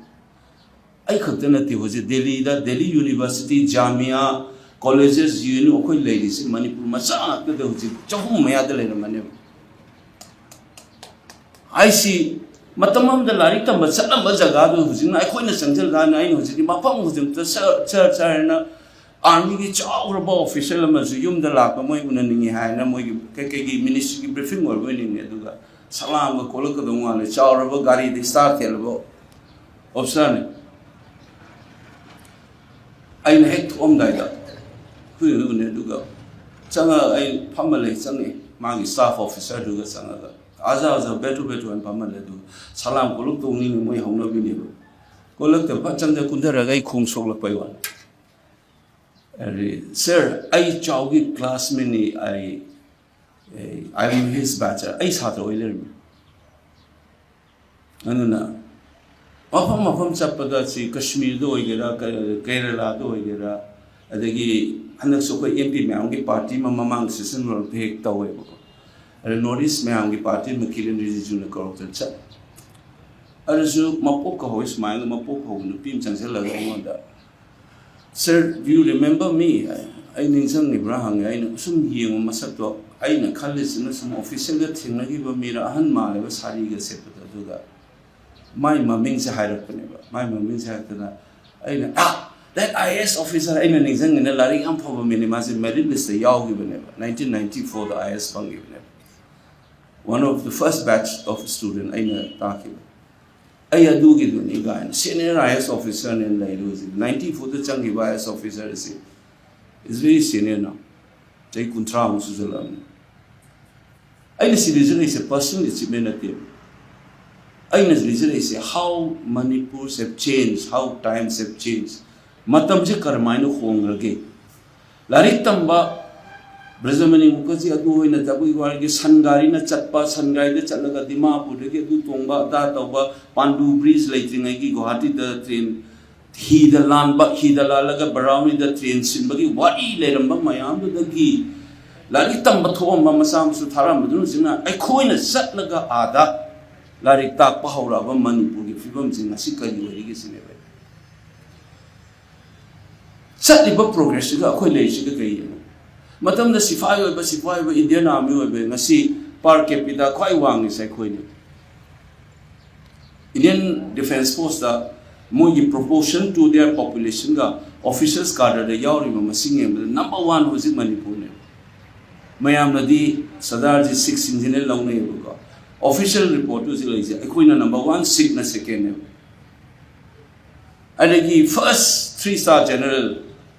ꯑꯩ ꯈꯛꯇ ꯅꯠꯇꯦ, ꯍꯧꯖꯤꯛ ꯗꯦꯜꯂꯤꯗ, Delhi university, Jamia, colleges, G N U, ꯑꯩꯈꯣꯏ ꯂꯩꯔꯤꯁꯤ ꯃꯅꯤꯄꯨꯔ ꯃꯆꯥ ꯉꯥꯛꯇꯗ ꯍꯧꯖꯤꯛ ꯆꯍꯨꯝ ꯃꯌꯥꯗ ꯂꯩꯔꯝꯃꯅꯦꯕ꯫ ꯑꯩꯁꯤ ꯃꯇꯝ ꯑꯃꯗ ꯂꯥꯏꯔꯤꯛ ꯇꯝꯕ ꯆꯠꯂꯝꯕ ꯖꯒꯥꯗꯨ ꯍꯧꯖꯤꯛꯅ ꯑꯩꯈꯣꯏꯅ ꯆꯪꯁꯤꯜꯂꯀꯥꯟꯗ ꯑꯩꯅ ꯍꯧꯖꯤꯛꯇꯤ ꯃꯐꯝ ꯈꯨꯗꯤꯡꯃꯛꯇ ꯁꯔ, ꯁꯔ, ꯁꯔ ꯍꯥꯏꯅ ꯑꯥꯔꯃꯤꯒꯤ ꯆꯥꯎꯔꯕ ꯑꯣꯐꯤꯁꯔ ꯑꯃꯁꯨ ꯌꯨꯝꯗ ꯂꯥꯛꯄ ꯃꯣꯏ ꯎꯅꯅꯤꯡꯉꯤ ꯍꯥꯏꯅ ꯃꯣꯏꯒꯤ ꯀꯩꯀꯩꯒꯤ ꯃꯤꯅꯤꯁꯇ꯭ꯔꯤꯒꯤ ꯕ꯭ꯔꯤꯐꯤꯡ ꯑꯣꯏꯕ ꯑꯣꯏꯅꯤꯡꯉꯤ꯫ ꯑꯗꯨꯒ ꯁꯂꯥꯝꯒ ꯀꯣꯂꯛꯀꯗꯧ ꯃꯥꯜꯂꯦ, ꯆꯥꯎꯔꯕ ꯒꯥꯔꯤꯗ ꯏꯁꯇꯥꯔ ꯊꯦꯠꯂꯕ ꯑꯣꯐꯤꯁꯥꯔꯅꯤ꯫ ꯑꯩꯅ ꯍꯦꯛ ꯊꯣꯛꯑꯝꯗꯥꯏꯗ ꯍꯨꯏ ꯍꯨꯏ ꯎꯅꯦ, ꯑꯗꯨꯒ ꯆꯪꯉꯒ ꯑꯩ ꯐꯝꯃ ꯂꯩ, ꯆꯪꯉꯛꯑꯦ ꯃꯥꯒꯤ ꯁ꯭ꯇꯥꯐ ꯑꯣꯐꯤꯁꯥꯔꯗꯨꯒ ꯆꯪꯉꯒ, ꯑꯖꯥ ꯑꯖꯥ ꯕꯦꯇꯨ ꯕꯦꯇꯨ ꯍꯥꯏꯅ ꯐꯝꯃ ꯂꯩ꯫ ꯑꯗꯨꯒ ꯁꯂꯥꯝ ꯀꯣꯂꯨꯞ ꯇꯧꯅꯤꯡꯉꯤ ꯃꯣꯏ ꯍꯧꯅꯕꯤꯅꯦꯕ꯫ ꯀꯣꯂꯛꯇ ꯐꯠ ꯆꯪꯗ ꯀꯨꯝꯊꯔꯒ ꯑꯩ ꯈꯣꯡ ꯁꯣꯛꯂꯛꯄꯩ ꯋꯥꯅꯤ꯫ ꯑꯗꯨꯗꯤ, "ꯁꯥꯔ, ꯑꯩ ꯆꯥꯎꯒꯤ ꯀ꯭ꯂꯥꯁꯃꯦꯠꯅꯤ, ꯑꯩ, ꯑꯩ, I am his batch." ꯑꯩ ꯁꯥꯇ꯭ꯔ ꯑꯣꯏ ꯂꯩꯔꯝꯃꯤ꯫ ꯑꯗꯨꯅ ꯃꯐꯝ ꯃꯐꯝ ꯆꯠꯄꯗ ꯁꯤ ꯀꯁꯃꯤꯔꯗ ꯑꯣꯏꯒꯦꯔꯥ, ꯀ-, ꯀꯦꯔꯂꯥꯗ ꯑꯣꯏꯒꯦꯔꯥ, ꯑꯗꯒꯤ ꯍꯟꯗꯛꯁꯨ ꯑꯩꯈꯣꯏ ꯑꯦꯝ ꯄꯤ ꯃꯌꯥꯝꯒꯤ ꯄꯥꯔꯇꯤ ꯑꯃ ꯃꯃꯥꯡ ꯁꯦꯁꯟ ꯂꯣꯏꯔꯛꯄ ꯍꯦꯛ ꯇꯧꯋꯦꯕꯀꯣ꯫ ꯑꯗ ꯅꯣꯔꯠ ꯏꯁ ꯃꯌꯥꯝꯒꯤ ꯄꯥꯔꯇꯤ ꯑꯃ ꯀꯤꯔꯦꯟ ꯔꯤꯖꯤꯖꯨꯅ ꯀꯧꯔꯛꯇꯅ ꯆꯠꯂꯦ꯫ ꯑꯗꯨꯁꯨ ꯃꯄꯣꯛ ꯀꯍꯧꯋꯤ, ꯁꯨꯃꯥꯏꯅ ꯃꯄꯣꯛ ꯀꯍꯧꯕ ꯅꯨꯄꯤ ꯑꯃ ꯆꯪꯁꯤꯜꯂꯒ ꯑꯩꯉꯣꯟꯗ, "Sir, do you remember me?" ꯍꯥꯏ꯫ "ꯑꯩ ꯅꯤꯡꯁꯤꯡꯉꯤꯕ꯭ꯔꯥ?" ꯍꯪꯉꯦ꯫ ꯑꯩꯅ ꯁꯨꯝ ꯌꯦꯡꯕ ꯃꯁꯛꯇꯣ, ꯑꯩꯅ ꯈꯜꯂꯤꯁꯤꯅ ꯁꯨꯝ ꯑꯣꯐꯤꯁꯦꯜꯗ ꯊꯦꯡꯅꯈꯤꯕ ꯃꯤꯔ, ꯑꯍꯟ ꯃꯥꯜꯂꯦꯕ ꯁꯥꯔꯤꯒ ꯁꯦꯠꯄꯗꯣ꯫ ꯑꯗꯨꯒ ꯃꯥꯏ ꯃꯃꯤꯡꯁꯦ ꯍꯥꯏꯔꯛꯄꯅꯦꯕ꯫ ꯃꯥꯏ ꯃꯃꯤꯡꯁꯦ ꯍꯥꯏꯔꯛꯇꯅ ꯑꯩꯅ, "Ah, that I A S officer," ꯑꯩꯅ ꯅꯤꯡꯁꯤꯡꯉꯤꯅ ꯂꯥꯏꯔꯤꯛ ꯌꯥꯝ ꯐꯕ ꯃꯤꯅꯤ, ꯃꯥꯁꯦ ꯃꯦꯔꯤꯠ ꯂꯤꯁꯇ ꯌꯥꯎꯈꯤꯕꯅꯦꯕ, ꯅꯥꯏꯟꯇꯤꯟ ꯅꯥꯏꯟꯇꯤ ꯐꯣꯔꯗ ꯑꯥꯏ ꯑꯦꯁ ꯐꯪꯈꯤꯕꯅꯦꯕ꯫ One of the first batch of student ꯑꯩꯅ ꯇꯥꯛꯈꯤꯕ꯫ ꯑꯩ ꯑꯗꯨꯒꯤꯗꯨꯅꯤ ꯀꯥꯏꯅ, ꯁꯦꯅꯤꯌꯔ ꯑꯥꯏ ꯑꯦꯁ ꯑꯣꯐꯤꯁꯥꯔꯅꯦꯅ ꯂꯩꯔꯦ ꯍꯧꯖꯤꯛ꯫ ꯅꯥꯏꯟꯇꯤ ꯐꯣꯔꯗ ꯆꯪꯈꯤꯕ ꯑꯥꯏ ꯑꯦꯁ ꯑꯣꯐꯤꯁꯥꯔ ꯑꯁꯤ is very senior now. ꯆꯍꯤ ꯀꯨꯟꯊ꯭ꯔꯥꯃꯨꯛ ꯁꯨꯖꯜꯂꯛꯑꯕꯅꯤ꯫ ꯑꯩꯅ ꯁꯤ ꯂꯤꯖꯔꯛꯏꯁꯦ ꯄꯔꯁꯅꯦꯜ ꯑꯦꯆꯤꯞꯃꯦꯟ ꯅꯠꯇꯦꯕ꯫ ꯑꯩꯅ ꯂꯤꯖꯔꯛꯏꯁꯦ how Manipurs have changed, how times have changed. ꯃꯇꯝꯁꯦ ꯀꯔꯝꯍꯥꯏꯅ ꯍꯣꯡꯈ꯭ꯔꯒꯦ? ꯂꯥꯏꯔꯤꯛ ꯇꯝꯕ ꯕ꯭ꯔꯖꯃꯅꯤ ꯃꯨꯈꯔꯖꯤ ꯑꯗꯨ ꯑꯣꯏꯅ ꯖꯒꯣꯏ ꯋꯥꯔꯤꯒꯤ ꯁꯟ ꯒꯥꯔꯤꯅ ꯆꯠꯄ, ꯁꯟ ꯒꯥꯔꯤꯗ ꯆꯠꯂꯒ ꯗꯤꯃꯥꯄꯨꯔꯗꯒꯤ ꯑꯗꯨ ꯇꯣꯡꯕ ꯑꯗꯥ ꯇꯧꯕ, ꯄꯥꯟꯗꯨ ꯕ꯭ꯔꯤꯖ ꯂꯩꯇ꯭ꯔꯤꯉꯩꯒꯤ ꯒꯨꯋꯥꯍꯥꯇꯤꯗ ꯇ꯭ꯔꯦꯟ ꯍꯤꯗ ꯂꯥꯟꯕ, ꯍꯤꯗ ꯂꯥꯜꯂꯒ ꯕꯔꯥꯎꯅꯤꯗ ꯇ꯭ꯔꯦꯟ ꯁꯤꯟꯕꯒꯤ ꯋꯥꯔꯤ ꯂꯩꯔꯝꯕ ꯃꯌꯥꯝꯗꯨꯗꯒꯤ ꯂꯥꯏꯔꯤꯛ ꯇꯝꯕ ꯊꯣꯛꯑꯝꯕ ꯃꯆꯥ ꯃꯁꯨ ꯊꯥꯔꯛꯑꯝꯕꯗꯨꯅ ꯍꯧꯖꯤꯛꯅ ꯑꯩꯈꯣꯏꯅ ꯆꯠꯂꯒ ꯑꯥꯗ ꯂꯥꯏꯔꯤꯛ ꯇꯥꯛꯄ ꯍꯧꯔꯛꯑꯕ ꯃꯅꯤꯄꯨꯔꯒꯤ ꯐꯤꯕꯝꯁꯤ ꯉꯁꯤ ꯀꯔꯤ ꯑꯣꯏꯔꯤꯒꯦ ꯁꯤꯅꯦꯕ꯫ ꯆꯠꯂꯤꯕ ꯄ꯭ꯔꯣꯒ꯭ꯔꯦꯁꯁꯤꯒ ꯑꯩꯈꯣꯏ ꯂꯩꯔꯤꯁꯤꯒ ꯀꯩꯒꯤꯅꯣ? ꯃꯇꯝꯗ ꯁꯤꯐꯥꯏ ꯑꯣꯏꯕ, ꯁꯤꯐꯥꯏ ꯑꯣꯏꯕ, ꯏꯟꯗꯤꯌꯟ ꯑꯥꯔꯃꯤ ꯑꯣꯏꯕ, ꯉꯁꯤ per capita ꯈ꯭ꯋꯥꯏ ꯋꯥꯡꯉꯤꯁꯦ ꯑꯩꯈꯣꯏꯅꯤ꯫ ꯏꯟꯗꯤꯌꯟ ꯗꯤꯐꯦꯟꯁ ꯐꯣꯔꯁꯇ ꯃꯣꯏꯒꯤ proportion to their populationꯒ officers cadreꯗ ꯌꯥꯎꯔꯤꯕ ꯃꯁꯤꯡ ꯌꯦꯡꯕꯗ number one ꯍꯧꯖꯤꯛ ꯃꯅꯤꯄꯨꯔꯅꯦ꯫ ꯃꯌꯥꯝꯅꯗꯤ ꯁꯔꯗꯥꯔꯖꯤ ꯁꯤꯛꯁ ꯁꯤꯡꯁꯤꯅ ꯂꯧꯅꯩꯌꯦꯕꯀꯣ꯫ Official report ꯍꯧꯖꯤꯛ ꯂꯩꯔꯤꯁꯦ ꯑꯩꯈꯣꯏꯅ number one, ꯁꯤꯛꯅ secondꯅꯦꯕ꯫ ꯑꯗꯒꯤ first three star general,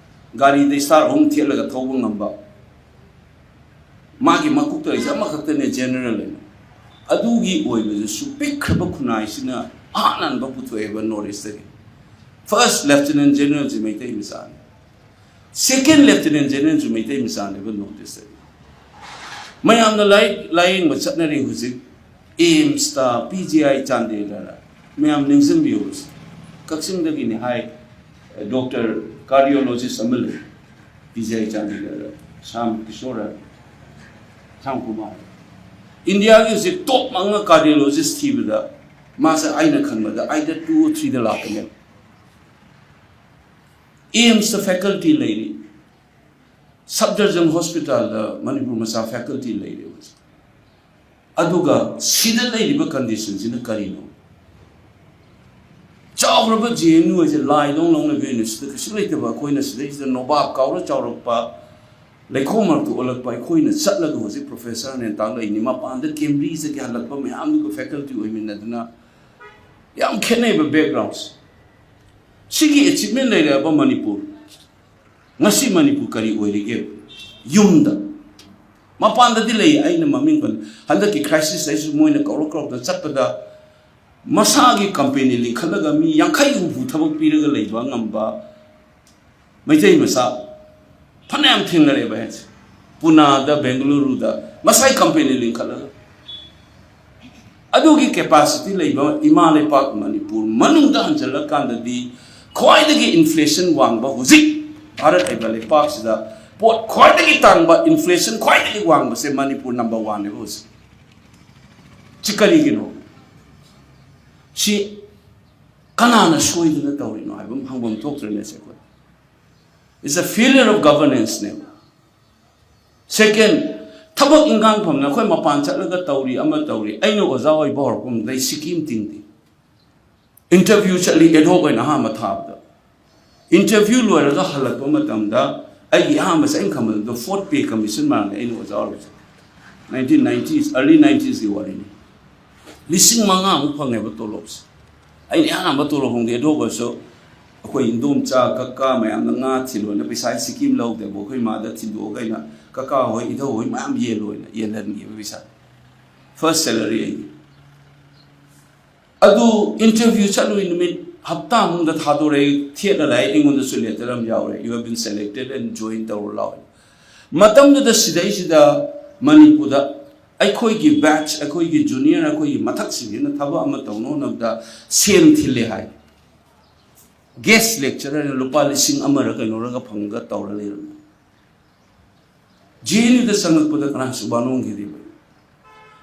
ꯒꯥꯔꯤꯗ star ꯑꯍꯨꯝ ꯊꯦꯠꯂꯒ ꯊꯧꯕ ꯉꯝꯕ, ꯃꯥꯒꯤ ꯃꯀꯣꯛꯇ ꯂꯩꯁꯦ ꯑꯃꯈꯛꯇꯅꯦ, general ꯍꯥꯏꯅ꯫ ꯑꯗꯨꯒꯤ ꯑꯣꯏꯕꯗꯨꯁꯨ ꯄꯤꯛꯈ꯭ꯔꯕ ꯈꯨꯟꯅꯥꯏꯁꯤꯅ ꯑꯍꯥꯟ ꯍꯥꯟꯕ ꯄꯨꯊꯣꯛꯑꯦꯕ North Eastꯇꯒꯤ꯫ First lieutenant generalꯁꯤ ꯃꯩꯇꯩ ꯃꯆꯥꯅꯤ, second lieutenant generalꯁꯨ ꯃꯩꯇꯩ ꯃꯆꯥꯅꯦꯕ North Eastꯇꯒꯤ꯫ ꯃꯌꯥꯝꯅ ꯂꯥꯏꯔꯤꯛ ꯂꯥꯏꯌꯦꯡꯕ ꯆꯠꯅꯔꯤ ꯍꯧꯖꯤꯛ AIIMSꯇ, PGI ꯆꯥꯟꯗꯦꯜꯗ꯫ ꯃꯌꯥꯝ ꯅꯤꯡꯁꯤꯡꯕꯤꯌꯨ, ꯀꯛꯆꯤꯡꯗꯒꯤꯅꯤ ꯍꯥꯏ, doctor cardiologist ꯑꯃ ꯂꯩ, PGI ꯆꯥꯟꯗꯦꯜꯗ, ꯁ꯭ꯌꯥꯝ ꯀꯤꯁꯣꯔ, ꯁ꯭ꯌꯥꯝ ꯀꯨꯃꯥꯔ꯫ ꯏꯟꯗꯤꯌꯥꯒꯤ ꯍꯧꯖꯤꯛ top ꯃꯉꯥ cardiologist ꯊꯤꯕꯗ ꯃꯥꯁꯦ ꯑꯩꯅ ꯈꯟꯕꯗ either two or threeꯗ ꯂꯥꯛꯀꯅꯦꯕ꯫ AIIMSꯇ faculty ꯂꯩꯔꯤ, Safdarjung Hospitalꯗ ꯃꯅꯤꯄꯨꯔ ꯃꯆꯥ faculty ꯂꯩꯔꯤ ꯍꯧꯖꯤꯛ꯫ ꯑꯗꯨꯒ ꯁꯤꯗ ꯂꯩꯔꯤꯕ conditionꯁꯤꯅ ꯀꯔꯤꯅꯣ? ꯆꯥꯎꯈ꯭ꯔꯕ JNU ꯍꯥꯏꯁꯦ ꯂꯥꯏꯗꯧ ꯂꯧꯅꯕ universityꯗ ꯀꯩꯁꯨ ꯂꯩꯇꯕ ꯑꯩꯈꯣꯏꯅ ꯁꯤꯗꯩꯁꯤꯗ ꯅꯣꯕꯥꯞ ꯀꯥꯎꯔ ꯆꯥꯎꯔꯛꯄ, ꯂꯩꯈꯣꯝ ꯃꯔꯛꯇ ꯑꯣꯜꯂꯛꯄ ꯑꯩꯈꯣꯏꯅ ꯆꯠꯂꯒ ꯍꯧꯖꯤꯛ professor ꯅꯦꯅ ꯇꯥꯛꯂꯛꯏꯅꯤ꯫ ꯃꯄꯥꯟꯗ Cambridgeꯇꯒꯤ ꯍꯜꯂꯛꯄ ꯃꯌꯥꯝꯗꯨꯒ faculty ꯑꯣꯏꯃꯤꯟꯅꯗꯅ ꯌꯥꯝ ꯈꯦꯠꯅꯩꯕ backgrounds꯫ ꯁꯤꯒꯤ achievement ꯂꯩꯔꯛꯑꯕ ꯃꯅꯤꯄꯨꯔ, ꯉꯁꯤ ꯃꯅꯤꯄꯨꯔ ꯀꯔꯤ ꯑꯣꯏꯔꯤꯒꯦ? ꯌꯨꯝꯗ, ꯃꯄꯥꯟꯗꯗꯤ ꯂꯩ, ꯑꯩꯅ ꯃꯃꯤꯡ ꯄꯟ-, ꯍꯟꯗꯛꯀꯤ crisis ꯍꯥꯏꯁꯤꯁꯨ ꯃꯣꯏꯅ ꯀꯧꯔꯛ ꯀꯧꯔꯛꯇ ꯆꯠꯄꯗ ꯃꯁꯥꯒꯤ company ꯂꯤꯡꯈꯠꯂꯒ ꯃꯤ ꯌꯥꯡꯈꯩ ꯍꯨꯝꯐꯨ ꯊꯕꯛ ꯄꯤꯔꯒ ꯂꯩꯕ ꯉꯝꯕ ꯃꯩꯇꯩ ꯃꯆꯥ ꯐꯅꯌꯥꯝ ꯊꯦꯡꯅꯔꯛꯑꯦꯕ ꯑꯩꯁꯦ꯫ ꯄꯨꯅꯥꯗ, ꯕꯦꯡꯒꯂꯨꯔꯨꯗ ꯃꯁꯥꯏ ꯀꯝꯄꯦꯅꯤ ꯂꯤꯡꯈꯠꯂꯒ, ꯑꯗꯨꯒꯤ ꯀꯦꯄꯥꯁꯤꯇꯤ ꯂꯩꯕ ꯏꯃꯥ ꯂꯩꯄꯥꯛ ꯃꯅꯤꯄꯨꯔ ꯃꯅꯨꯡꯗ ꯍꯟꯖꯜꯂꯀꯥꯟꯗꯗꯤ ꯈ꯭ꯋꯥꯏꯗꯒꯤ ꯏꯟꯐ꯭ꯂꯦꯁꯟ ꯋꯥꯡꯕ ꯍꯧꯖꯤꯛ ꯚꯥꯔꯠ ꯍꯥꯏꯕ ꯂꯩꯄꯥꯛꯁꯤꯗ ꯄꯣꯠ ꯈ꯭ꯋꯥꯏꯗꯒꯤ ꯇꯥꯡꯕ, ꯏꯟꯐ꯭ꯂꯦꯁꯟ ꯈ꯭ꯋꯥꯏꯗꯒꯤ ꯋꯥꯡꯕꯁꯦ ꯃꯅꯤꯄꯨꯔ ꯅꯝꯕꯔ ꯋꯥꯟꯅꯦꯕ ꯍꯧꯖꯤꯛ꯫ ꯁꯤ ꯀꯔꯤꯒꯤꯅꯣ? ꯁꯤ ꯀꯅꯥꯅ ꯁꯣꯏꯗꯅ ꯇꯧꯔꯤꯅꯣ ꯍꯥꯏꯕ ꯑꯃ ꯍꯪꯐꯝ ꯊꯣꯛꯇ꯭ꯔꯦꯅꯦ ꯁꯦ ꯑꯩꯈꯣꯏ꯫ It's a failure of governance ꯅꯦꯕ꯫ Second, ꯊꯕꯛ ꯏꯟꯈꯥꯡ ꯐꯝꯅ ꯑꯩꯈꯣꯏ ꯃꯄꯥꯟ ꯆꯠꯂꯒ ꯇꯧꯔꯤ, ꯑꯃ ꯇꯧꯔꯤ꯫ ꯑꯩꯅ ꯑꯣꯖꯥ ꯑꯣꯏꯕ ꯍꯧꯔꯛꯄ ꯃꯇꯝꯗ ꯑꯩ ꯁꯤꯀꯤꯝ ꯇꯤꯡꯗꯦ꯫ ꯏꯟꯇꯔꯚ꯭ꯌꯨ ꯆꯠꯂꯤ, ꯑꯦꯗ ꯍꯣꯛ ꯑꯣꯏꯅ ꯑꯍꯥꯟꯕ ꯊꯥꯕꯗ꯫ ꯏꯟꯇꯔꯚ꯭ꯌꯨ ꯂꯣꯏꯔꯒ ꯍꯜꯂꯛꯄ ꯃꯇꯝꯗ ꯑꯩꯒꯤ ꯑꯍꯥꯟꯕ ꯆꯠꯅ ꯈꯟꯕꯗ ꯐꯣꯔꯠ ꯄꯦ ꯀꯃꯤꯁꯟ ꯃꯥꯡꯗ ꯑꯩꯅ ꯑꯣꯖꯥ ꯑꯣꯏꯔꯤꯁꯦ꯫ ꯅꯥꯏꯟꯇꯤꯟ ꯅꯥꯏꯟꯇꯤꯁ, ꯑꯔꯂꯤ ꯅꯥꯏꯟꯇꯤꯁꯀꯤ ꯋꯥꯔꯤꯅꯤ꯫ ꯂꯤꯁꯤꯡ ꯃꯉꯥꯃꯨꯛ ꯐꯪꯉꯦꯕ ꯇꯣꯂꯣꯞꯁꯦ꯫ ꯑꯩꯅ ꯑꯍꯥꯟꯕ ꯇꯣꯂꯣꯞ ꯐꯪꯗꯦ, ꯑꯗꯨ ꯑꯣꯏꯔꯁꯨ ꯑꯩꯈꯣꯏ ꯏꯟꯗꯣꯝꯆꯥ ꯀꯀꯥ ꯃꯌꯥꯝꯅ ꯉꯥ ꯊꯤꯜꯂꯣꯅ ꯄꯩꯁꯥ ꯁꯤꯀꯤꯝ ꯂꯧꯗꯦꯕ꯫ ꯑꯩꯈꯣꯏ ꯃꯥꯗ ꯊꯤꯟꯗꯣꯛꯑꯒ ꯑꯩꯅ, "ꯀꯀꯥ ꯍꯣꯏ, ꯏꯙꯧ ꯍꯣꯏ ꯃꯌꯥꯝ ꯌꯦꯜꯂꯣꯅ" ꯌꯦꯜꯍꯟꯒꯦꯕ ꯄꯩꯁꯥ꯫ ꯐꯥꯔꯁ ꯁꯦꯂꯔꯤ ꯑꯩꯒꯤ꯫ ꯑꯗꯨ ꯏꯟꯇꯔꯚ꯭ꯌꯨ ꯆꯠꯂꯨꯏ ꯅꯨꯃꯤꯠ ꯍꯞꯇꯥ ꯃꯅꯨꯡꯗ ꯊꯥꯗꯣꯔꯛꯑꯦ, ꯊꯦꯠꯂ ꯂꯥꯛꯑꯦ, ꯑꯩꯉꯣꯟꯗꯁꯨ ꯂꯦꯇꯔ ꯑꯃ ꯌꯥꯎꯔꯦ, "You have been selected and join ꯇꯧꯔꯣ ꯂꯥꯛꯑꯣ"꯫ ꯃꯇꯝꯗꯨꯗ ꯁꯤꯗꯩꯁꯤꯗ ꯃꯅꯤꯄꯨꯔꯗ ꯑꯩꯈꯣꯏꯒꯤ ꯕꯦꯠꯆ, ꯑꯩꯈꯣꯏꯒꯤ ꯖꯨꯅꯤꯌꯔ, ꯑꯩꯈꯣꯏꯒꯤ ꯃꯊꯛꯁꯤꯡꯁꯤꯅ ꯊꯕꯛ ꯑꯃ ꯇꯧꯅꯕ ꯍꯣꯠꯅꯕꯗ ꯁꯦꯟ ꯊꯤꯜꯂꯦ ꯍꯥꯏ꯫ ꯒꯦꯁ ꯂꯦꯛꯆꯔꯔꯅ ꯂꯨꯄꯥ ꯂꯤꯁꯤꯡ ꯑꯃꯔ ꯀꯩꯅꯣꯔꯒ ꯐꯪꯉꯒ ꯇꯧꯔ ꯂꯩꯔꯝꯃꯤ꯫ ꯖꯦ ꯑꯦꯟ ꯌꯨꯗ ꯆꯪꯉꯛꯄꯗ ꯀꯅꯥꯁꯨ ꯋꯥꯅꯣꯡꯈꯤꯗꯦꯕ꯫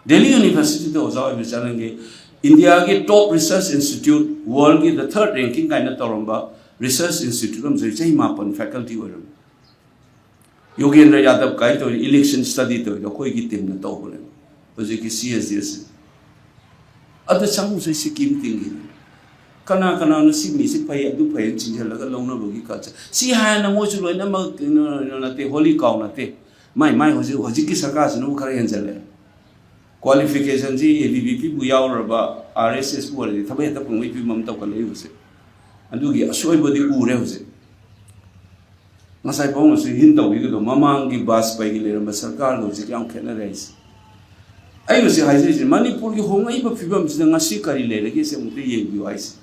ꯗꯦꯜꯂꯤ ꯌꯨꯅꯤꯚꯔꯁꯤꯇꯤꯗ ꯑꯣꯖꯥ ꯑꯣꯏꯕ ꯆꯠꯂꯝꯒꯦ꯫ ꯏꯟꯗꯤꯌꯥꯒꯤ ꯇꯣꯞ ꯔꯤꯁꯔꯁ ꯏꯟꯁꯇꯤꯇ꯭ꯌꯨꯠ, ꯋꯥꯔꯜꯒꯤ ꯗ ꯊꯔꯠ ꯔꯦꯡꯀꯤꯡ ꯀꯥꯏꯅ ꯇꯧꯔꯝꯕ ꯔꯤꯁꯔꯁ ꯏꯟꯁꯇꯤꯇ꯭ꯌꯨꯠ ꯑꯃꯁꯨ ꯆꯍꯤ ꯃꯥꯄꯟ ꯐꯦꯀꯜꯇꯤ ꯑꯣꯏꯔꯝꯃꯤ꯫ ꯌꯣꯒꯦꯟꯗ꯭ꯔ ꯌꯥꯗꯕ ꯀꯥꯏ ꯇꯧꯔꯤ, ꯏꯂꯦꯛꯁꯟ ꯁ꯭ꯇꯗꯤ ꯇꯧꯔꯤꯗꯣ ꯑꯩꯈꯣꯏꯒꯤ ꯇꯤꯝꯅ ꯇꯧꯕꯅꯦꯕ꯫ ꯍꯧꯖꯤꯛꯀꯤ ꯁꯤ ꯑꯦꯁ ꯗꯤ ꯑꯦꯁ꯫ ꯑꯗꯨ ꯆꯪꯉꯨꯁꯦ ꯁꯤꯀꯤꯝ ꯇꯤꯡꯒꯤꯅꯤ꯫ ꯀꯅꯥ ꯀꯅꯥꯅꯣ ꯁꯤ ꯃꯤꯁꯤ ꯐꯩ, ꯑꯗꯨ ꯐꯩ ꯆꯤꯡꯁꯤꯜꯂꯒ ꯂꯧꯅꯕꯒꯤ ꯀꯜꯆꯔ꯫ ꯁꯤ ꯍꯥꯏꯅ ꯃꯣꯏꯁꯨ ꯂꯣꯏꯅꯃꯛ ꯀꯩꯅꯣ ꯅꯠꯇꯦ, ꯍꯣꯂꯤ ꯀꯥꯎ ꯅꯠꯇꯦ꯫ ꯃꯥꯏ ꯃꯥꯏ ꯍꯧꯖꯤꯛ, ꯍꯧꯖꯤꯛꯀꯤ ꯁꯔꯀꯥꯔꯁꯤꯅꯕꯨ ꯈꯔ ꯍꯦꯟꯖꯜꯂꯦ꯫ ꯀ꯭ꯋꯥꯂꯤꯐꯤꯀꯦꯁꯟꯁꯤ ꯑꯦ ꯕꯤ ꯚꯤ ꯄꯤꯕꯨ ꯌꯥꯎꯔꯕ, ꯑꯥꯔ ꯑꯦꯁ ꯑꯦꯁꯄꯨ ꯑꯣꯏꯔꯗꯤ ꯊꯕꯛ ꯍꯦꯛꯇ ꯐꯪꯕꯒꯤ ꯐꯤꯕꯝ ꯑꯃ ꯇꯧꯈꯠꯂꯛꯏ ꯍꯧꯖꯤꯛ꯫ ꯑꯗꯨꯒꯤ ꯑꯁꯣꯏꯕꯗꯤ ꯎꯔꯦ ꯍꯧꯖꯤꯛ꯫ ꯉꯁꯥꯏ ꯄꯥꯕꯨꯡꯅꯁꯨ ꯍꯤꯟ ꯇꯧꯕꯤꯒꯗꯧ, ꯃꯃꯥꯡꯒꯤ ꯕꯥꯖꯄꯥꯏꯒꯤ ꯂꯩꯔꯝꯕ ꯁꯔꯀꯥꯔꯒ ꯍꯧꯖꯤꯛ ꯌꯥꯝ ꯈꯦꯠꯅꯔꯦ ꯍꯥꯏꯁꯦ꯫ ꯑꯩ ꯍꯧꯖꯤꯛ ꯍꯥꯏꯖꯔꯤꯁꯦ, ꯃꯅꯤꯄꯨꯔꯒꯤ ꯍꯣꯡꯂꯛꯏꯕ ꯐꯤꯕꯝꯁꯤꯗ ꯉꯁꯤ ꯀꯔꯤ ꯂꯩꯔꯒꯦ ꯁꯤ ꯑꯃꯨꯛꯇ ꯌꯦꯡꯕꯤꯌꯨ ꯍꯥꯏꯁꯦ꯫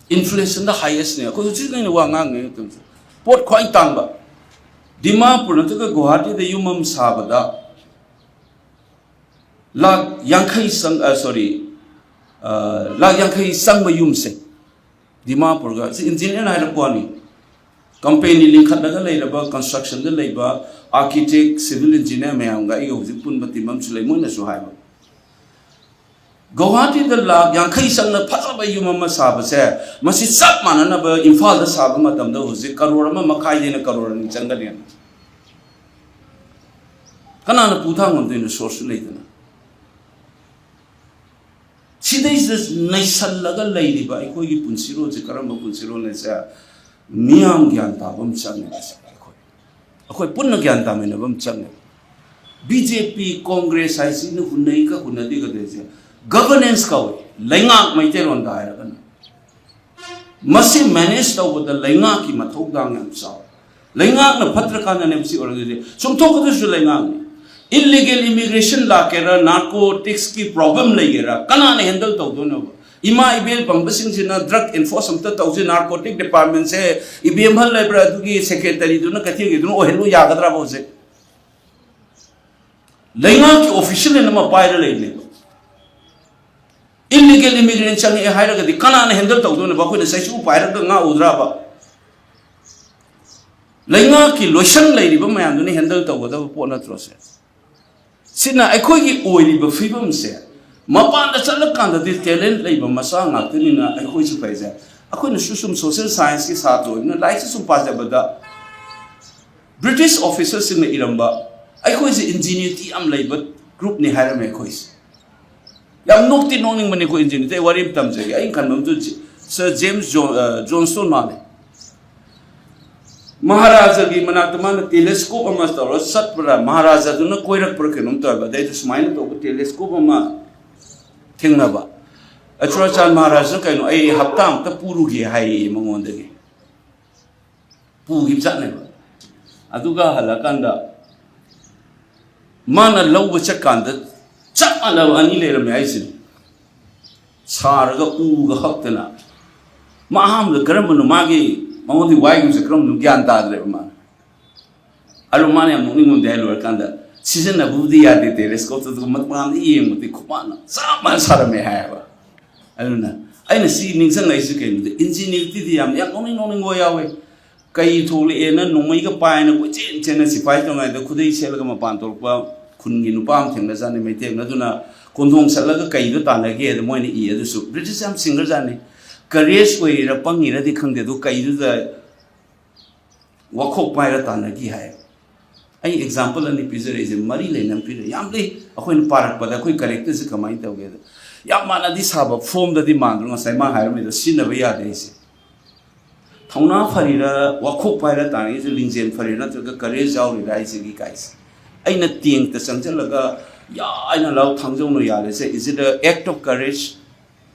ꯏꯟꯐ꯭ꯂꯦꯁꯟꯗ ꯍꯥꯏꯌꯦꯁꯅꯦ ꯑꯩꯈꯣꯏ ꯍꯧꯖꯤꯛ ꯑꯩꯅ ꯋꯥ ꯉꯥꯡꯉꯤꯉꯩ ꯃꯇꯝꯁꯦ꯫ ꯄꯣꯠ ꯈ꯭ꯋꯥꯏ ꯇꯥꯡꯕ, ꯗꯤꯃꯥꯄꯨꯔ ꯅꯠꯇ꯭ꯔꯒ ꯒꯨꯋꯥꯍꯥꯇꯤꯗ ꯌꯨꯝ ꯑꯃ ꯁꯥꯕꯗ ꯂꯥꯛ ꯌꯥꯡꯈꯩ ꯆꯪ ꯁꯣꯔꯤ, ꯂꯥꯛ ꯌꯥꯡꯈꯩ ꯆꯪꯕ ꯌꯨꯝꯁꯦ ꯗꯤꯃꯥꯄꯨꯔꯒ, ꯁꯤ ꯏꯟꯖꯤꯅꯤꯌꯔꯅ ꯍꯥꯏꯔꯛꯄ ꯋꯥꯅꯤ, ꯀꯝꯄꯦꯅꯤ ꯂꯤꯡꯈꯠꯂꯒ ꯂꯩꯔꯕ, ꯀꯟꯁꯇ꯭ꯔꯛꯁꯟꯗ ꯂꯩꯕ ꯑꯥꯔꯀꯤꯇꯦꯛ, ꯁꯤꯚꯤꯜ ꯏꯟꯖꯤꯅꯤꯌꯔ ꯃꯌꯥꯝꯒ ꯑꯩꯒ ꯍꯧꯖꯤꯛ ꯄꯨꯟꯕ ꯇꯤꯝ ꯑꯃꯁꯨ ꯂꯩ, ꯃꯣꯏꯅꯁꯨ ꯍꯥꯏꯕ, ꯒꯧꯍꯥꯇꯤꯗ ꯂꯥꯛ ꯌꯥꯡꯈꯩ ꯆꯪꯅ ꯐꯖꯕ ꯌꯨꯝ ꯑꯃ ꯁꯥꯕꯁꯦ, ꯃꯁꯤ ꯆꯞ ꯃꯥꯟꯅꯅꯕ ꯏꯝꯐꯥꯜꯗ ꯁꯥꯕ ꯃꯇꯝꯗ ꯍꯧꯖꯤꯛ ꯀꯔꯣꯔ ꯑꯃ ꯃꯈꯥꯏꯗꯩꯅ ꯀꯔꯣꯔ ꯑꯅꯤ ꯆꯪꯒꯅꯤ꯫ ꯀꯅꯥꯅ ꯄꯨ ꯊꯥꯡ ꯉꯝꯗꯣꯏꯅꯣ? ꯁꯣꯔꯁꯁꯨ ꯂꯩꯇꯅ꯫ ꯁꯤꯗꯩꯁꯤꯗ ꯅꯩꯁꯜꯂꯒ ꯂꯩꯔꯤꯕ ꯑꯩꯈꯣꯏꯒꯤ ꯄꯨꯟꯁꯤꯔꯣꯜꯁꯦ ꯀꯔꯝꯕ ꯄꯨꯟꯁꯤꯔꯣꯜꯅꯣ ꯍꯥꯏꯁꯦ ꯃꯤꯌꯥꯝ ꯒ꯭ꯌꯥꯟ ꯇꯥꯕ ꯑꯃ ꯆꯪꯉꯦ꯫ ꯑꯩꯈꯣꯏ, ꯑꯩꯈꯣꯏ ꯄꯨꯟꯅ ꯒ꯭ꯌꯥꯟ ꯇꯥꯃꯤꯟꯅꯕ ꯑꯃ ꯆꯪꯉꯦ꯫ ꯕꯤ ꯖꯦ ꯄꯤ, ꯀꯣꯡꯒ꯭ꯔꯦꯁ ꯍꯥꯏꯁꯤꯅ ꯍꯨꯟꯅꯩꯒ ꯍꯨꯟꯅꯗꯦꯒꯗꯣꯏꯁꯦ ꯒꯕꯔꯅꯦꯟꯁ ꯀꯧꯏ, ꯂꯩꯉꯥꯛ, ꯃꯩꯇꯩꯂꯣꯟꯗ ꯍꯥꯏꯔꯒꯅ꯫ ꯃꯁꯤ ꯃꯦꯅꯦꯖ ꯇꯧꯕꯗ ꯂꯩꯉꯥꯛꯀꯤ ꯃꯊꯧꯗꯥꯡ ꯌꯥꯝ ꯆꯥꯎꯏ꯫ ꯂꯩꯉꯥꯛꯅ ꯐꯠꯇ꯭ꯔꯀꯥꯟꯗꯅꯦꯕ ꯁꯤ ꯑꯣꯏꯔꯛꯇꯣꯏꯁꯦ꯫ ꯆꯨꯝꯊꯣꯛꯀꯗꯣꯏꯁꯨ ꯂꯩꯉꯥꯛꯅꯤ꯫ ꯏꯜꯂꯤꯒꯦꯜ ꯏꯃꯤꯒ꯭ꯔꯦꯁꯟ ꯂꯥꯛꯀꯦꯔꯥ, ꯅꯥꯔꯀꯣꯇꯤꯛꯁꯀꯤ ꯄ꯭ꯔꯣꯕ꯭ꯂꯦꯝ ꯂꯩꯒꯦꯔꯥ, ꯀꯅꯥꯅ ꯍꯦꯟꯗꯜ ꯇꯧꯗꯣꯏꯅꯣꯕ? ꯏꯃꯥ ꯏꯕꯦꯜ ꯄꯪꯕꯁꯤꯡꯁꯤꯅ ꯗ꯭ꯔꯒ ꯑꯦꯟꯐꯣꯔꯁ ꯑꯝꯇ ꯇꯧꯁꯦ, ꯅꯥꯔꯀꯣꯇꯤꯛ ꯗꯤꯄꯥꯔꯠꯃꯦꯟꯁꯦ ꯏꯕꯦꯝꯍꯜ ꯂꯩꯕ꯭ꯔꯥ, ꯑꯗꯨꯒꯤ ꯁꯦꯀ꯭ꯔꯦꯇꯔꯤꯗꯨꯅ ꯀꯩꯊꯦꯜꯒꯤꯗꯨꯅ ꯑꯣꯏꯍꯜꯂꯨ ꯌꯥꯒꯗ꯭ꯔꯕ ꯍꯧꯖꯤꯛ? ꯂꯩꯉꯥꯛꯀꯤ ꯑꯣꯐꯤꯁꯤꯌꯦꯜ ꯑꯃ ꯄꯥꯏꯔ ꯂꯩꯕꯅꯦꯕ꯫ ꯏꯜꯂꯤꯒꯦꯜ ꯏꯃꯤꯒ꯭ꯔꯦꯟ ꯆꯪꯉꯛꯑꯦ ꯍꯥꯏꯔꯒꯗꯤ ꯀꯅꯥꯅ ꯍꯦꯟꯗꯜ ꯇꯧꯗꯣꯏꯅꯣꯕ? ꯑꯩꯈꯣꯏꯅ ꯆꯩꯁꯨ ꯄꯥꯏꯔꯒ ꯉꯥꯛꯎꯗ꯭ꯔꯕ? ꯂꯩꯉꯥꯛꯀꯤ ꯂꯣꯏꯁꯪ ꯂꯩꯔꯤꯕ ꯃꯌꯥꯝꯗꯨꯅ ꯍꯦꯟꯗꯜ ꯇꯧꯒꯗꯕ ꯄꯣꯠ ꯅꯠꯇ꯭ꯔꯣ ꯁꯦ? ꯁꯤꯅ ꯑꯩꯈꯣꯏꯒꯤ ꯑꯣꯏꯔꯤꯕ ꯐꯤꯕꯝꯁꯦ, ꯃꯄꯥꯟꯗ ꯆꯠꯂꯀꯥꯟꯗꯗꯤ ꯇꯦꯂꯦꯟꯠ ꯂꯩꯕ ꯃꯆꯥ ꯉꯥꯛꯇꯅꯤꯅ ꯑꯩꯈꯣꯏꯁꯨ ꯐꯩꯁꯦ꯫ ꯑꯩꯈꯣꯏꯅꯁꯨ ꯁꯨꯝ ꯁꯣꯁꯤꯌꯦꯜ ꯁꯥꯏꯟꯁꯀꯤ ꯁꯥꯇ꯭ꯔ ꯑꯣꯏꯕꯅꯤꯅ ꯂꯥꯏꯔꯤꯛꯁꯦ ꯁꯨꯝ ꯄꯥꯖꯕꯗ ꯕ꯭ꯔꯤꯇꯤꯁ ꯑꯣꯐꯤꯁꯔꯁꯤꯡꯅ ꯏꯔꯝꯕ, ꯑꯩꯈꯣꯏꯁꯦ ꯏꯟꯖꯤꯅ꯭ꯌꯨꯔꯤꯇꯤ ꯌꯥꯝ ꯂꯩꯕ ꯒ꯭ꯔꯨꯞꯅꯤ ꯍꯥꯏꯔꯝꯃꯦ ꯑꯩꯈꯣꯏꯁꯦ꯫ ꯌꯥꯝ ꯅꯣꯛꯇꯤ ꯅꯣꯛꯅꯤꯡꯕꯅꯤ ꯑꯩꯈꯣꯏ ꯏꯟꯖꯤꯅ꯭ꯌꯨꯔꯤꯇꯤ꯫ ꯑꯩ ꯋꯥꯔꯤ ꯑꯃ ꯇꯝꯖꯒꯦ꯫ ꯑꯩꯅ ꯈꯟꯕ ꯑꯃꯁꯨ ꯁꯔ ꯖꯦꯝꯁ ꯖꯣꯟ-, ꯑ, ꯖꯣꯟꯁꯇꯣꯟ ꯃꯥꯜꯂꯦ꯫ ꯃꯍꯥꯔꯥꯖꯥꯒꯤ ꯃꯅꯥꯛꯇ ꯃꯥꯅ ꯇꯦꯂꯦꯁꯀꯣꯞ ꯑꯃ ꯇꯧꯔꯒ ꯆꯠꯄ꯭ꯔꯥ, ꯃꯍꯥꯔꯥꯖꯥꯗꯨꯅ ꯀꯣꯏꯔꯛꯄ꯭ꯔꯥ ꯀꯩꯅꯣꯝ ꯇꯧꯋꯦꯕ꯫ ꯑꯗꯩꯗ ꯁꯨꯃꯥꯏꯅ ꯇꯧꯕ ꯇꯦꯂꯦꯁꯀꯣꯞ ꯑꯃ ꯊꯦꯡꯅꯕ꯫ ꯑꯆꯨꯔꯥꯆꯥꯟ ꯃꯍꯥꯔꯥꯖꯅ ꯀꯩꯅꯣ, "ꯑꯩ ꯍꯞꯇꯥ ꯑꯃꯨꯛꯇ ꯄꯨꯔꯨꯒꯦ" ꯍꯥꯏꯌꯦ ꯃꯉꯣꯟꯗꯒꯤ꯫ ꯄꯨꯈꯤꯕ ꯖꯥꯠꯅꯦꯕ꯫ ꯑꯗꯨꯒ ꯍꯜꯂꯛꯀꯥꯟꯗ ꯃꯥꯅ ꯂꯧꯕ ꯆꯠꯀꯥꯟꯗ ꯆꯞ ꯃꯥꯟꯅꯕ ꯑꯅꯤ ꯂꯩꯔꯝꯃꯦ ꯍꯥꯏꯁꯤꯅꯤ꯫ ꯁꯥꯔꯒ ꯎꯒ ꯍꯛꯇꯅ꯫ ꯃꯥ ꯑꯍꯥꯟꯕꯗ ꯀꯔꯝꯕꯅꯣ ꯃꯥꯒꯤ, ꯃꯉꯣꯟꯗꯒꯤ ꯋꯥꯏꯈꯤꯕꯁꯦ ꯀꯔꯝꯕꯅꯣ ꯒ꯭ꯌꯥꯟ ꯇꯥꯗ꯭ꯔꯦꯕ ꯃꯥ꯫ ꯑꯗꯨ ꯃꯥꯅ ꯌꯥꯝ ꯅꯣꯛꯅꯤꯡꯕ ꯑꯃꯗꯤ ꯍꯥꯏ ꯂꯣꯏꯔꯀꯥꯟꯗ, ꯁꯤꯖꯤꯟꯅꯕꯕꯨꯗꯤ ꯌꯥꯗꯦ ꯇꯦꯂꯦꯁꯀꯣꯞꯇꯨ, ꯑꯗꯨꯒ ꯃꯄꯥꯟꯗ ꯌꯦꯡꯕꯗꯤ ꯈꯨꯄꯥꯟꯅ ꯆꯞ ꯃꯥꯟꯅ ꯁꯥꯔꯝꯃꯦ ꯍꯥꯏꯌꯦꯕ꯫ ꯑꯗꯨꯅ ꯑꯩꯅ ꯁꯤ ꯅꯤꯡꯁꯤꯡꯉꯛꯏꯁꯦ ꯀꯩꯅꯣꯗ, ꯏꯟꯖꯤꯅꯤꯌꯔꯤꯇꯤꯗꯤ ꯌꯥꯝ, ꯌꯥꯝ ꯅꯣꯛꯅꯤꯡ ꯅꯣꯛꯅꯤꯡꯕ ꯌꯥꯎꯋꯦ꯫ ꯀꯩ ꯊꯣꯛꯂꯛꯑꯦꯅ ꯅꯣꯡꯃꯩꯒ ꯄꯥꯏꯅ ꯀꯣꯏꯆꯦꯟ ꯆꯦꯟꯅ ꯁꯤꯐꯥꯏ ꯇꯧꯉꯥꯏꯗ ꯈꯨꯗꯩ ꯁꯦꯠꯂꯒ ꯃꯄꯥꯟ ꯊꯣꯛꯂꯛꯄ ꯈꯨꯟꯒꯤ ꯅꯨꯄꯥ ꯑꯃ ꯊꯦꯡꯅꯖꯥꯠꯅꯤ, ꯃꯩꯇꯩ ꯑꯃꯅ꯫ ꯑꯗꯨꯅ ꯀꯣꯟꯊꯣꯡ ꯆꯠꯂꯒ ꯀꯩꯗꯣ ꯇꯥꯟꯅꯒꯦ ꯑꯗ ꯃꯣꯏꯅ ꯏ꯫ ꯑꯗꯨꯁꯨ ꯕ꯭ꯔꯤꯇꯤꯁ ꯌꯥꯝ ꯁꯤꯡꯈ꯭ꯔꯖꯥꯠꯅꯤ꯫ ꯀꯔꯦꯖ ꯑꯣꯏꯔꯤꯔꯥ ꯄꯪꯉꯤꯔꯗꯤ ꯈꯪꯗꯦ, ꯑꯗꯨ ꯀꯩꯗꯨꯗ ꯋꯥꯈꯣꯛ ꯄꯥꯏꯔ ꯇꯥꯟꯅꯈꯤ ꯍꯥꯏ꯫ ꯑꯩ ꯑꯦꯛꯖꯥꯝꯄꯜ ꯑꯅꯤ ꯄꯤꯖꯔꯛꯏꯁꯦ, ꯃꯔꯤ ꯂꯩꯅꯅ ꯄꯤꯔꯛꯑꯦ꯫ ꯌꯥꯝ ꯂꯩ꯫ ꯑꯩꯈꯣꯏꯅ ꯄꯥꯔꯛꯄꯗ ꯑꯩꯈꯣꯏ ꯀꯔꯦꯛꯇꯔꯁꯦ ꯀꯃꯥꯏꯅ ꯇꯧꯒꯦꯗ, ꯌꯥꯝ ꯃꯥꯟꯅꯗꯤ ꯁꯥꯕ, ꯐꯣꯝꯗꯗꯤ ꯃꯥꯟꯗ꯭ꯔꯣ? ꯉꯁꯥꯏ ꯃꯥ ꯍꯥꯏꯔꯝꯃꯤꯗꯣ ꯁꯤꯖꯤꯟꯅꯕ ꯌꯥꯗꯦ ꯍꯥꯏꯁꯦ꯫ ꯊꯧꯅꯥ ꯐꯔꯤꯔꯥ, ꯋꯥꯈꯣꯛ ꯄꯥꯏꯔ ꯇꯥꯟꯅꯔꯤꯁꯦ, ꯂꯤꯡꯖꯦꯜ ꯐꯔꯤꯔꯥ, ꯅꯠꯇ꯭ꯔꯒ ꯀꯔꯦꯖ ꯌꯥꯎꯔꯤꯔꯥ ꯍꯥꯏꯁꯤꯒꯤ ꯀꯥꯏꯁꯦ꯫ ꯑꯩꯅ ꯇꯦꯡꯇ ꯆꯪꯁꯤꯜꯂꯒ ꯌꯥ ꯍꯥꯏꯅ ꯂꯥꯎ ꯊꯥꯡꯖꯧꯅ ꯌꯥꯜꯂꯤꯁꯦ, is it a act of courage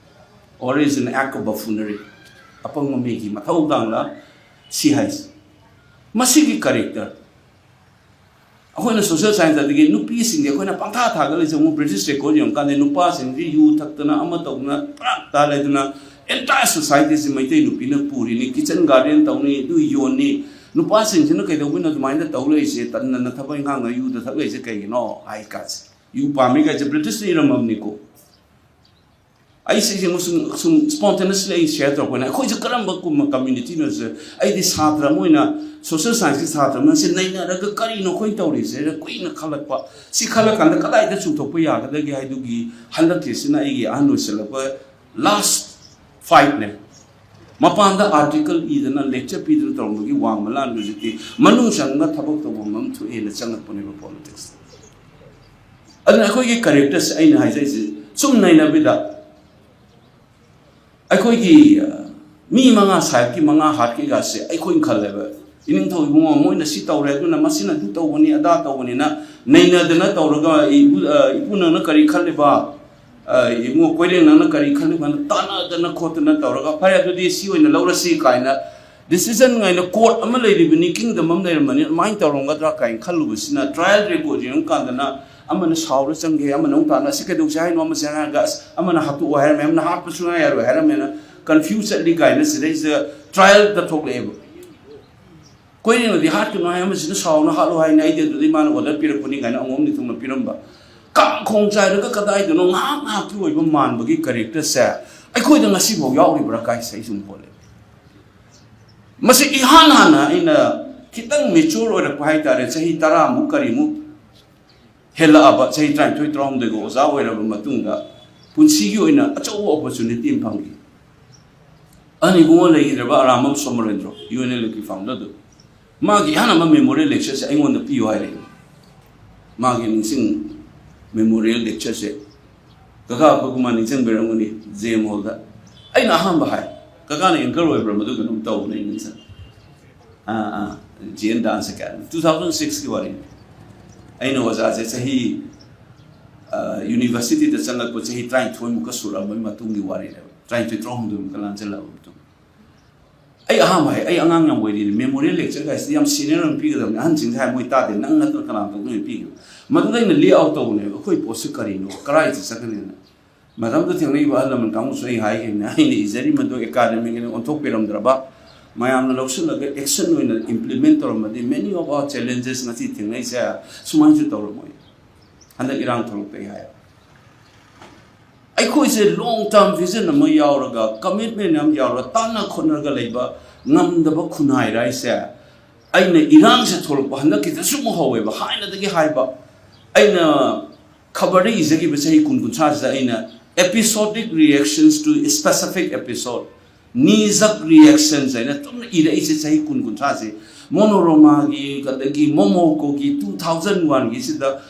or is an act of buffoonery? ꯑꯄꯪꯕ ꯃꯤꯒꯤ ꯃꯊꯧꯗꯥꯡꯂ ꯁꯤ ꯍꯥꯏꯁꯦ? ꯃꯁꯤꯒꯤ ꯀꯔꯦꯛꯇꯔ ꯑꯩꯈꯣꯏꯅ ꯁꯣꯁꯤꯌꯦꯜ ꯁꯥꯏꯟꯁ ꯑꯗꯒꯤ ꯅꯨꯄꯤꯁꯤꯡꯁꯦ ꯑꯩꯈꯣꯏꯅ ꯄꯪꯊꯥ ꯊꯥꯒꯠꯂꯤꯁꯦ ꯑꯃꯨꯛ ꯕ꯭ꯔꯤꯇꯤꯁ ꯔꯦꯀꯣꯔꯗ ꯌꯦꯡꯉꯀꯥꯟꯗ ꯅꯨꯄꯥꯁꯤꯡꯁꯤ ꯌꯨ ꯊꯛꯇꯅ ꯑꯃ ꯇꯧꯗꯅ ꯄꯨꯔꯥ ꯇꯥ ꯂꯩꯗꯅ entire society ꯁꯤ ꯃꯩꯇꯩ ꯅꯨꯄꯤꯅ ꯄꯨꯔꯤꯅꯤ, ꯀꯤꯠꯆꯟ ꯒꯥꯔꯗꯦꯟ ꯇꯧꯅꯤ, ꯑꯗꯨ ꯌꯣꯟꯅꯤ꯫ ꯅꯨꯄꯥꯁꯤꯡꯁꯤꯅ ꯀꯩꯗꯧꯕꯩꯅꯣ ꯑꯗꯨꯃꯥꯏꯅ ꯇꯧ ꯂꯩꯔꯤꯁꯦ, ꯇꯟꯗꯅ ꯊꯕꯛ ꯏꯪꯈꯥꯡꯗ ꯌꯨꯗ ꯊꯛ ꯂꯩꯔꯤꯁꯦ ꯀꯩꯒꯤꯅꯣ ꯍꯥꯏ ꯀꯥꯟꯁꯦ, ꯌꯨ ꯄꯥꯝꯃꯤ ꯀꯥꯏꯁꯦ ꯕ꯭ꯔꯤꯇꯤꯁꯅ ꯏꯔꯝꯃꯕꯅꯤꯀꯣ꯫ ꯑꯩ ꯁꯤꯁꯦ ꯁꯨꯝ, ꯁꯨꯝ spontaneously ꯑꯩ ꯁꯤꯌꯔ ꯇꯧꯔꯛꯄꯅꯦ꯫ ꯑꯩꯈꯣꯏꯁꯦ ꯀꯔꯝꯕ ꯀꯨꯝꯕ ꯀꯝꯃ꯭ꯌꯨꯅꯤꯇꯤꯅꯣꯁꯦ ꯑꯩꯗꯤ ꯁꯥꯇ꯭ꯔ ꯑꯃ ꯑꯣꯏꯅ, ꯁꯣꯁꯤꯌꯦꯜ ꯁꯥꯏꯟꯁꯀꯤ ꯁꯥꯇ꯭ꯔ ꯑꯃꯅ ꯁꯤ ꯅꯩꯅꯔꯒ ꯀꯔꯤꯅꯣ ꯑꯩꯈꯣꯏꯅ ꯇꯧꯔꯤꯁꯦ ꯍꯥꯏꯅ ꯀꯨꯏꯅ ꯈꯜꯂꯛꯄ꯫ ꯁꯤ ꯈꯜꯂꯀꯥꯟꯗ ꯀꯗꯥꯏꯗ ꯆꯨꯝꯊꯣꯛꯄ ꯌꯥꯒꯗꯒꯦ ꯍꯥꯏꯗꯨꯒꯤ ꯍꯟꯗꯛꯀꯤꯁꯤꯅ ꯑꯩꯒꯤ ꯑꯍꯟ ꯑꯣꯏꯁꯤꯜꯂꯛꯄ ꯂꯥꯁ ꯐꯥꯏꯠꯅꯦ꯫ ꯃꯄꯥꯟꯗ ꯑꯥꯔꯇꯤꯀꯜ ꯏꯗꯅ ꯂꯦꯛꯆꯔ ꯄꯤꯗꯅ ꯇꯧꯔꯝꯕꯒꯤ ꯋꯥꯡꯃ ꯂꯥꯟ ꯍꯧꯖꯤꯛꯇꯤ ꯃꯅꯨꯡ ꯆꯪꯉꯒ ꯊꯕꯛ ꯇꯧꯐꯝ ꯑꯃ ꯊꯣꯛꯑꯦꯅ ꯆꯪꯉꯛꯄꯅꯦꯕ ꯄꯣꯂꯤꯇꯤꯛꯁ꯫ ꯑꯗꯨꯅ ꯑꯩꯈꯣꯏꯒꯤ ꯀꯔꯦꯛꯇꯔꯁꯦ ꯑꯩꯅ ꯍꯥꯏꯖꯔꯤꯁꯦ ꯁꯨꯝ ꯅꯩꯅꯕꯤꯗ ꯑꯩꯈꯣꯏꯒꯤ, ꯑ, ꯃꯤ ꯃꯉꯥ ꯁꯥꯏꯠꯀꯤ ꯃꯉꯥ ꯍꯥꯠꯀꯦꯒꯁꯦ ꯑꯩꯈꯣꯏꯅ ꯈꯜꯂꯦꯕ, "ꯏꯅꯤꯡꯊꯧ ꯏꯕꯨꯡꯉꯣ, ꯃꯣꯏꯅ ꯁꯤ ꯇꯧꯔꯦ, ꯑꯗꯨꯅ ꯃꯁꯤꯅ ꯑꯗꯨ ꯇꯧꯕꯅꯤ, ꯑꯗꯥ ꯇꯧꯕꯅꯤꯅ" ꯅꯩꯅꯗꯅ ꯇꯧꯔꯒ, "ꯏꯕꯨ-, ꯑ, ꯏꯄꯨ ꯅꯪꯅ ꯀꯔꯤ ꯈꯜꯂꯤꯕ? ꯑ, ꯏꯕꯨꯡꯉꯣ ꯀꯣꯏꯔꯦꯡ ꯅꯪꯅ ꯀꯔꯤ ꯈꯜꯂꯤꯕꯅ?" ꯇꯥꯟꯅꯗꯅ ꯈꯣꯠꯇꯅ ꯇꯧꯔꯒ, "ꯐꯔꯦ, ꯑꯗꯨꯗꯤ ꯁꯤ ꯑꯣꯏꯅ ꯂꯧꯔꯁꯤ" ꯀꯥꯏꯅ decision ꯉꯥꯏꯅ court ꯑꯃ ꯂꯩꯔꯤꯕꯅꯤ, kingdom ꯑꯃ ꯂꯩꯔꯝꯕꯅꯤ, ꯑꯗꯨꯃꯥꯏꯅ ꯇꯧꯔꯝꯒꯗ꯭ꯔꯥ ꯀꯥꯏꯅ ꯈꯜꯂꯨꯕꯁꯤꯅ trial record ꯌꯦꯡꯉꯀꯥꯟꯗꯅ ꯑꯃꯅ ꯁꯥꯎꯔ ꯆꯪꯒꯦ, ꯑꯃꯅ ꯑꯃꯨꯛ ꯇꯥꯟꯅ, "ꯑꯁꯤ ꯀꯩꯗꯧꯁꯦ ꯍꯥꯏꯅꯣ?" ꯑꯃꯁꯦ ꯍꯥꯏꯔꯒ, ꯑꯁ, ꯑꯃꯅ ꯍꯥꯠꯇꯣꯛꯑꯣ ꯍꯥꯏꯔꯝꯃꯦ, ꯑꯃꯅ ꯍꯥꯠꯄ ꯁꯨꯡꯌꯥ ꯌꯥꯔꯣꯏ ꯍꯥꯏꯔꯝꯃꯦꯅ confuse ꯆꯠꯂꯤ ꯀꯥꯏꯅ ꯁꯤꯗꯩꯁꯤꯗ trial ꯇ ꯊꯣꯛꯂꯛꯑꯦꯕ꯫ ꯀꯣꯏꯔꯦꯡꯅꯗꯤ ꯍꯥꯠꯀꯅꯨ ꯍꯥꯏ, ꯑꯃꯁꯤꯅ ꯁꯥꯎꯅ ꯍꯥꯠꯂꯨ ꯍꯥꯏꯅ, ꯑꯩꯗꯤ ꯑꯗꯨꯗꯩ ꯃꯥꯅ ꯑꯣꯔꯗꯔ ꯄꯤꯔꯛꯄꯅꯤ ꯀꯥꯏꯅ ꯑꯉꯣꯝ ꯅꯤꯡꯊꯧꯅ ꯄꯤꯔꯝꯕ꯫ ꯀꯥꯡꯈꯣꯡ ꯆꯥꯏꯔꯒ ꯀꯗꯥꯏꯗꯅꯣ ꯉꯥꯏꯍꯥꯛ ꯉꯥꯏꯍꯥꯛꯀꯤ ꯑꯣꯏꯕ ꯃꯥꯟꯕꯒꯤ ꯀꯦꯔꯦꯛꯇꯔꯁꯦ ꯑꯩꯈꯣꯏꯗ ꯉꯁꯤꯐꯥꯎ ꯌꯥꯎꯔꯤꯕ꯭ꯔꯥ ꯀꯥꯏꯁꯦ ꯑꯩ ꯁꯨꯝ ꯈꯣꯜꯂꯦ꯫ ꯃꯁꯤ ꯏꯍꯥꯟ ꯍꯥꯟꯅ ꯑꯩꯅ ꯈꯤꯇꯪ ꯃꯦꯆꯣꯔ ꯑꯣꯏꯔꯛꯄ ꯍꯥꯏꯇꯥꯔꯦ, ꯆꯍꯤ ꯇꯔꯥꯃꯨꯛ ꯀꯔꯤꯃꯨꯛ ꯍꯦꯜꯂꯛꯑꯕ, ꯆꯍꯤ ꯇꯔꯥꯅꯤꯊꯣꯏ ꯇꯔꯥꯍꯨꯝꯗꯣꯏꯒ ꯑꯣꯖꯥ ꯑꯣꯏꯔꯕ ꯃꯇꯨꯡꯗ ꯄꯨꯟꯁꯤꯒꯤ ꯑꯣꯏꯅ ꯑꯆꯧꯕ ꯑꯣꯄꯣꯔꯆꯨꯅꯤꯇꯤ ꯑꯃ ꯐꯪꯈꯤ꯫ ꯑꯍꯟ ꯏꯕꯨꯡꯉꯣ ꯂꯩꯈꯤꯗ꯭ꯔꯕ ꯑꯔꯥꯃꯝ ꯁꯣꯃꯣꯔꯦꯟꯗ꯭ꯔꯣ, ꯌꯨ ꯑꯦꯟ ꯑꯦꯜ ꯑꯦꯐꯀꯤ ꯐꯥꯎꯟꯗꯔꯗꯨ, ꯃꯥꯒꯤ ꯏꯍꯥꯟ ꯍꯥꯟꯕ ꯃꯦꯃꯣꯔꯤꯌꯦꯜ ꯂꯦꯛꯆꯔꯁꯦ ꯑꯩꯉꯣꯟꯗ ꯄꯤꯌꯨ ꯍꯥꯏꯔꯛꯏ꯫ ꯃꯥꯒꯤ ꯅꯤꯡꯁꯤꯡ ꯃꯦꯃꯣꯔꯤꯌꯦꯜ ꯂꯦꯛꯆꯔꯁꯦ ꯀꯀꯥ ꯑꯩꯈꯣꯏ ꯀꯨꯃꯥꯔ ꯅꯤꯡꯁꯤꯡꯕꯤꯔꯝꯒꯅꯤ, ꯖꯦ ꯑꯦꯝ ꯍꯣꯜꯗ꯫ ꯑꯩꯅ ꯑꯍꯥꯟꯕ ꯍꯥꯏ, ꯀꯀꯥꯅ ꯑꯦꯡꯀꯔ ꯑꯣꯏꯕ꯭ꯔꯥ, ꯃꯗꯨ ꯀꯩꯅꯣꯝ ꯇꯧꯕꯅꯦ, ꯑꯩ ꯅꯤꯡꯁꯤꯡ꯫ ꯑꯥ, ꯑꯥ, G N dance academy, two thousand ꯁꯤꯛꯁꯀꯤ ꯋꯥꯔꯤꯅꯤ꯫ ꯑꯩꯅ ꯑꯣꯖꯥꯁꯦ ꯆꯍꯤ, ꯑꯥ, ꯌꯨꯅꯤꯚꯔꯁꯤꯇꯤꯗ ꯆꯪꯂꯛꯄ ꯆꯍꯤ ꯇꯔꯥꯅꯤꯊꯣꯏꯃꯨꯛꯀ ꯁꯨꯔꯛꯑꯕꯒꯤ ꯃꯇꯨꯡꯒꯤ ꯋꯥꯔꯤꯅꯦꯕ, ꯇꯔꯥꯅꯤꯊꯣꯏ ꯇꯔꯥꯍꯨꯝꯗꯣꯏꯃꯨꯛꯀ ꯂꯥꯟꯁꯤꯜꯂꯛꯑꯕ ꯃꯇꯨꯡ꯫ ꯑꯩ ꯑꯍꯥꯟꯕ ꯍꯥꯏ, ꯑꯩ ꯑꯉꯥꯡ ꯌꯥꯝ ꯑꯣꯏꯔꯤꯅꯤ, ꯃꯦꯃꯣꯔꯤꯌꯦꯜ ꯂꯦꯛꯆꯔ ꯀꯥꯏꯁꯤꯗꯤ ꯌꯥꯝ ꯁꯤꯅꯤꯌꯔ ꯑꯃ ꯄꯤꯒꯗꯕꯅꯤ, ꯑꯍꯟꯁꯤꯡꯁꯦ ꯍꯥꯏ ꯃꯣꯏ ꯇꯥꯗꯦ, ꯅꯪ ꯅꯠꯇꯅ ꯀꯅꯥ ꯇꯧꯗꯣꯏꯅꯣ ꯄꯤꯒꯦ꯫ ꯃꯗꯨꯗ ꯑꯩꯅ ꯂꯦ ꯑꯥꯎꯠ ꯇꯧꯕꯅꯦꯕ, ꯑꯩꯈꯣꯏ ꯄꯣꯠꯁꯤ ꯀꯔꯤꯅꯣ, ꯀꯗꯥꯏꯗ ꯆꯠꯀꯅꯤꯅ꯫ ꯃꯇꯝꯗꯨꯗ ꯊꯦꯡꯅꯛꯏꯕ ꯑꯍꯜ ꯂꯃꯟ ꯀꯥꯡꯕꯨꯁꯨ ꯑꯩ ꯍꯥꯏꯈꯤꯕꯅꯤ, ꯑꯩꯅ ꯏꯖꯔꯤ ꯃꯗꯨ ꯑꯦꯀꯥꯗꯃꯤꯛ ꯑꯣꯏꯅ ꯑꯣꯟꯊꯣꯛꯄꯤꯔꯝꯗ꯭ꯔꯕ, ꯃꯌꯥꯝꯅ ꯂꯧꯁꯤꯜꯂꯒ ꯑꯦꯛꯁꯟ ꯑꯣꯏꯅ implement ꯇꯧꯔꯝꯃꯗꯤ, many of our challenges ꯉꯁꯤ ꯊꯦꯡꯅꯩꯁꯦ ꯁꯨꯃꯥꯏꯅꯁꯨ ꯇꯧꯔꯝꯃꯣꯏ, ꯍꯟꯗꯛ ꯏꯔꯥꯡ ꯊꯣꯛꯂꯛꯄꯩ ꯍꯥꯏ꯫ ꯑꯩꯈꯣꯏꯁꯦ ꯂꯣꯡ ꯇꯔꯝ ꯚꯤꯖꯟ ꯑꯃ ꯌꯥꯎꯔꯒ, ꯀꯃꯤꯠꯃꯦꯟ ꯑꯃ ꯌꯥꯎꯔꯒ, ꯇꯥꯟꯅ ꯈꯣꯠꯅꯔꯒ ꯂꯩꯕ ꯉꯝꯗꯕ ꯈꯨꯟꯅꯥꯏꯔ ꯍꯥꯏꯁꯦ꯫ ꯑꯩꯅ ꯏꯔꯥꯡꯁꯦ ꯊꯣꯛꯂꯛꯄ ꯍꯟꯗꯛꯀꯤꯗꯁꯨ ꯑꯃꯨꯛ ꯍꯧꯋꯦꯕ, ꯍꯥꯟꯅꯗꯒꯤ ꯍꯥꯏꯕ꯫ ꯑꯩꯅ ꯈꯕꯔꯗ ꯏꯖꯈꯤꯕ ꯆꯍꯤ ꯀꯨꯟ ꯀꯨꯟꯊ꯭ꯔꯥꯁꯤꯗ ꯑꯩꯅ episodic reactions to specific episode, knee jerk reactions ꯍꯥꯏꯅ ꯑꯗꯨꯝ ꯏꯔꯛꯏꯁꯦ ꯆꯍꯤ ꯀꯨꯟ ꯀꯨꯟꯊ꯭ꯔꯥꯁꯦ꯫ ꯃꯣꯅꯣꯔꯣꯃꯥꯒꯤ, ꯑꯗꯒꯤ ꯃꯣꯃꯣꯀꯣꯒꯤ ꯇꯨ ꯊꯥꯎꯖꯟ ꯋꯥꯟꯒꯤꯁꯤꯗ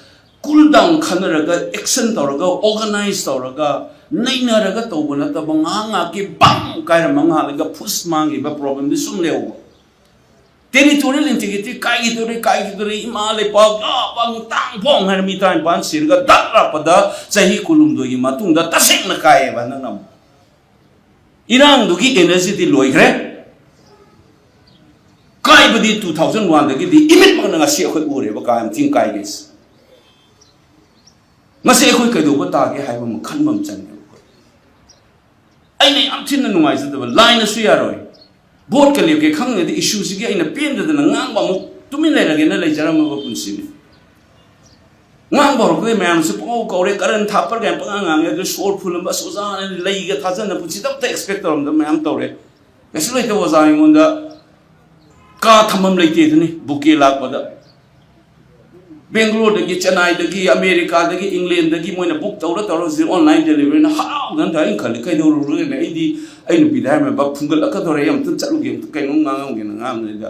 ꯀꯨꯜ ꯗꯥꯎꯟ ꯈꯟꯅꯔꯒ, ꯑꯦꯛꯁꯟ ꯇꯧꯔꯒ, ꯑꯣꯔꯒꯅꯥꯏꯖ ꯇꯧꯔꯒ, ꯅꯩꯅꯔꯒ ꯇꯧꯕ ꯅꯠꯇꯕ, ꯉꯥꯏꯍꯥꯛ ꯉꯥꯏꯍꯥꯛꯀꯤ ꯕꯪ ꯀꯥꯏꯔꯝꯕ, ꯉꯥꯏꯍꯥꯛ ꯂꯩꯒ ꯐꯨꯁ ꯃꯥꯡꯈꯤꯕ ꯄ꯭ꯔꯣꯕ꯭ꯂꯦꯝꯗꯤ ꯁꯨꯝ ꯂꯩꯍꯧꯕ꯫ ꯇꯦꯔꯤꯇꯣꯔꯤꯌꯦꯜ ꯏꯟꯇꯤꯒ꯭ꯔꯤꯇꯤ ꯀꯥꯏꯈꯤꯗꯣꯔꯦ, ꯀꯥꯏꯈꯤꯗꯣꯔꯦ, ꯏꯃꯥ ꯂꯩꯄꯥꯛ ꯂꯥꯕ ꯇꯥꯡ ꯐꯣꯡ ꯍꯥꯏꯅ ꯃꯤ ꯇꯔꯥꯅꯤꯄꯥꯟ ꯁꯤꯔꯒ ꯗꯛ ꯂꯥꯛꯄꯗ ꯆꯍꯤ ꯀꯨꯟꯍꯨꯝꯗꯣꯏꯒꯤ ꯃꯇꯨꯡꯗ ꯇꯁꯦꯡꯅ ꯀꯥꯏꯑꯦꯕ ꯍꯟꯗꯛꯅ ꯑꯃꯨꯛ꯫ ꯏꯔꯥꯡꯗꯨꯒꯤ ꯑꯦꯅꯔꯖꯤꯗꯤ ꯂꯣꯏꯈ꯭ꯔꯦ꯫ ꯀꯥꯏꯕꯗꯤ ꯇꯨ ꯊꯥꯎꯖꯟ ꯋꯥꯟꯗꯒꯤꯗꯤ ꯏꯃꯤꯠꯃꯛꯅ ꯉꯁꯤ ꯑꯩꯈꯣꯏ ꯎꯔꯦꯕ, ꯀꯥ ꯌꯥꯝ ꯊꯤꯅ ꯀꯥꯏꯒꯦꯁꯦ꯫ ꯃꯁꯤ ꯑꯩꯈꯣꯏ ꯀꯩꯗꯧꯕ ꯇꯥꯒꯦ ꯍꯥꯏꯕ ꯑꯃ ꯈꯟꯕ ꯑꯃ ꯆꯪꯉꯦꯕ ꯑꯩꯈꯣꯏ꯫ ꯑꯩꯅ ꯌꯥꯝ ꯊꯤꯅ ꯅꯨꯡꯉꯥꯏꯖꯗꯕ, ꯂꯥꯏꯅꯁꯨ ꯌꯥꯔꯣꯏ, ꯚꯣꯠꯀ ꯂꯦꯞꯀꯦ ꯈꯪꯉꯗꯤ ꯏꯁꯨꯁꯤꯒꯤ ꯑꯩꯅ ꯄꯦꯟꯗꯗꯅ ꯉꯥꯡꯕ ꯑꯃꯨꯛ ꯇꯨꯃꯤꯟ ꯂꯩꯔꯒꯦꯅ ꯂꯩꯖꯔꯝꯃꯕ ꯄꯨꯟꯁꯤꯅꯤ꯫ ꯉꯥꯡꯕ ꯍꯧꯔꯛꯄꯗꯒꯤ ꯃꯌꯥꯝꯁꯨ ꯄꯨꯡꯀꯧ ꯀꯧꯔꯦ, ꯀꯔꯟ ꯊꯥꯞꯄ꯭ꯔꯥ ꯀꯥꯏꯅ ꯄꯉꯥꯡ ꯉꯥꯡꯉꯦ꯫ ꯑꯗꯨ ꯁꯣꯔ ꯐꯨꯜꯂꯝꯕ, ꯑꯁ, ꯑꯣꯖꯥꯅ ꯂꯩꯒ ꯊꯥꯖꯅ ꯄꯨꯟꯁꯤꯗ ꯑꯝꯇ ꯑꯦꯛꯁꯄꯦꯛ ꯇꯧꯔꯝꯗꯕ ꯃꯌꯥꯝ ꯇꯧꯔꯦ꯫ ꯀꯩꯁꯨ ꯂꯩꯇꯕ ꯑꯣꯖꯥ ꯑꯩꯉꯣꯟꯗ ꯀꯥ ꯊꯝꯐꯝ ꯂꯩꯇꯦ ꯑꯗꯨꯅꯤ ꯕꯨꯀꯦ ꯂꯥꯛꯄꯗ꯫ ꯕꯦꯡꯒ꯭ꯂꯣꯔꯗꯒꯤ, ꯆꯦꯟꯅꯥꯏꯗꯒꯤ, ꯑꯃꯦꯔꯤꯀꯥꯗꯒꯤ, ꯏꯪꯂꯦꯟꯗꯒꯤ ꯃꯣꯏꯅ ꯕꯨꯛ ꯇꯧꯔ ꯇꯧꯔ ꯍꯧꯖꯤꯛ ꯑꯣꯟꯂꯥꯏꯟ ꯗꯦꯂꯤꯚꯔꯤꯅ ꯍꯔꯥꯎꯗꯅ ꯇꯧꯔꯦ꯫ ꯑꯩꯅ ꯈꯜꯂꯤ, "ꯀꯩꯗꯧꯔꯨꯔꯒꯦꯅꯦ?" ꯑꯩꯗꯤ ꯑꯩ ꯅꯨꯄꯤꯗ ꯍꯥꯏꯔꯝꯃꯦ, "ꯕꯥ, ꯐꯨꯝꯒꯠꯂꯛꯀꯗꯧꯔꯦ, ꯑꯩ ꯑꯝꯇ ꯆꯠꯂꯨꯒꯦ, ꯑꯝꯇ ꯀꯩꯅꯣꯝ ꯉꯥꯡꯉꯝꯒꯦꯅ" ꯉꯥꯡꯕꯗꯨꯗ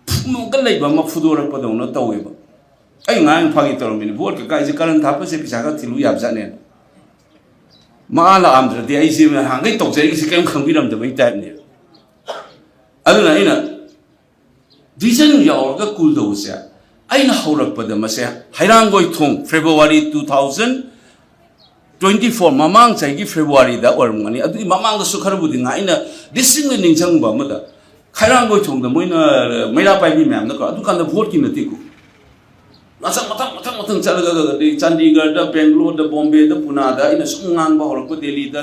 ꯐꯨꯝꯃꯒ ꯂꯩꯕ ꯑꯃ ꯐꯨꯗꯣꯔꯛꯄꯗꯧꯅ ꯇꯧꯋꯦꯕ꯫ ꯑꯩ ꯉꯥꯡ ꯐꯥꯒꯤ ꯇꯧꯔꯝꯃꯤꯅꯦ, "ꯚꯣꯠꯀ ꯀꯥꯏꯁꯦ ꯀꯔꯟ ꯊꯥꯞꯄꯁꯦ ꯄꯩꯁꯥ ꯈꯔ ꯊꯤꯜꯂꯨ ꯌꯥꯕꯖꯥꯠꯅꯦꯅ"꯫ ꯃꯥ ꯂꯥꯛꯑꯝꯗ꯭ꯔꯗꯤ ꯑꯩꯁꯦ ꯅꯍꯥꯟꯈꯩ ꯇꯧꯖꯔꯤꯁꯦ ꯀꯔꯤꯝ ꯈꯪꯕꯤꯔꯝꯗꯕꯩ ꯇꯥꯏꯞꯅꯦꯕ꯫ ꯑꯗꯨꯅ ꯑꯩꯅ ꯚꯤꯖꯟ ꯌꯥꯎꯔꯒ ꯀꯨꯜ ꯇꯧꯕꯁꯦ ꯑꯩꯅ ꯍꯧꯔꯛꯄꯗ ꯃꯁꯦ ꯍꯩꯔꯥꯡꯒꯣꯏ ꯊꯣꯡ February two thousand twenty four, ꯃꯃꯥꯡ ꯆꯍꯤꯒꯤ ꯐꯦꯕ꯭ꯔꯨꯋꯥꯔꯤꯗ ꯑꯣꯏꯔꯝꯒꯅꯤ꯫ ꯑꯗꯨꯒꯤ ꯃꯃꯥꯡꯗꯁꯨ ꯈꯔꯕꯨꯗꯤ ꯉꯥꯏ꯫ ꯑꯩꯅ ꯗꯤꯁꯇ꯭ꯔꯤꯛꯅ ꯅꯤꯡꯁꯤꯡꯕ ꯑꯃꯗ ꯈꯩꯔꯥꯡꯒꯣꯏ ꯊꯣꯡꯗ ꯃꯣꯏꯅ ꯃꯩꯔꯥ ꯄꯥꯏꯕꯤ ꯃꯌꯥꯝꯅꯀꯣ, ꯑꯗꯨꯀꯥꯟꯗ ꯚꯣꯠꯀꯤ ꯅꯠꯇꯦꯀꯣ, ꯃꯊꯪ ꯃꯊꯪ ꯃꯊꯪ ꯃꯊꯪ ꯆꯠꯂꯒ ꯑꯗꯩ ꯆꯥꯟꯗꯤꯒꯔꯗ, ꯕꯦꯡꯒ꯭ꯂꯣꯔꯗ, ꯕꯣꯝꯕꯦꯗ, ꯄꯨꯅꯥꯗ ꯑꯩꯅ ꯁꯨꯝ ꯉꯥꯡꯕ ꯍꯧꯔꯛꯄ, ꯗꯦꯜꯂꯤꯗ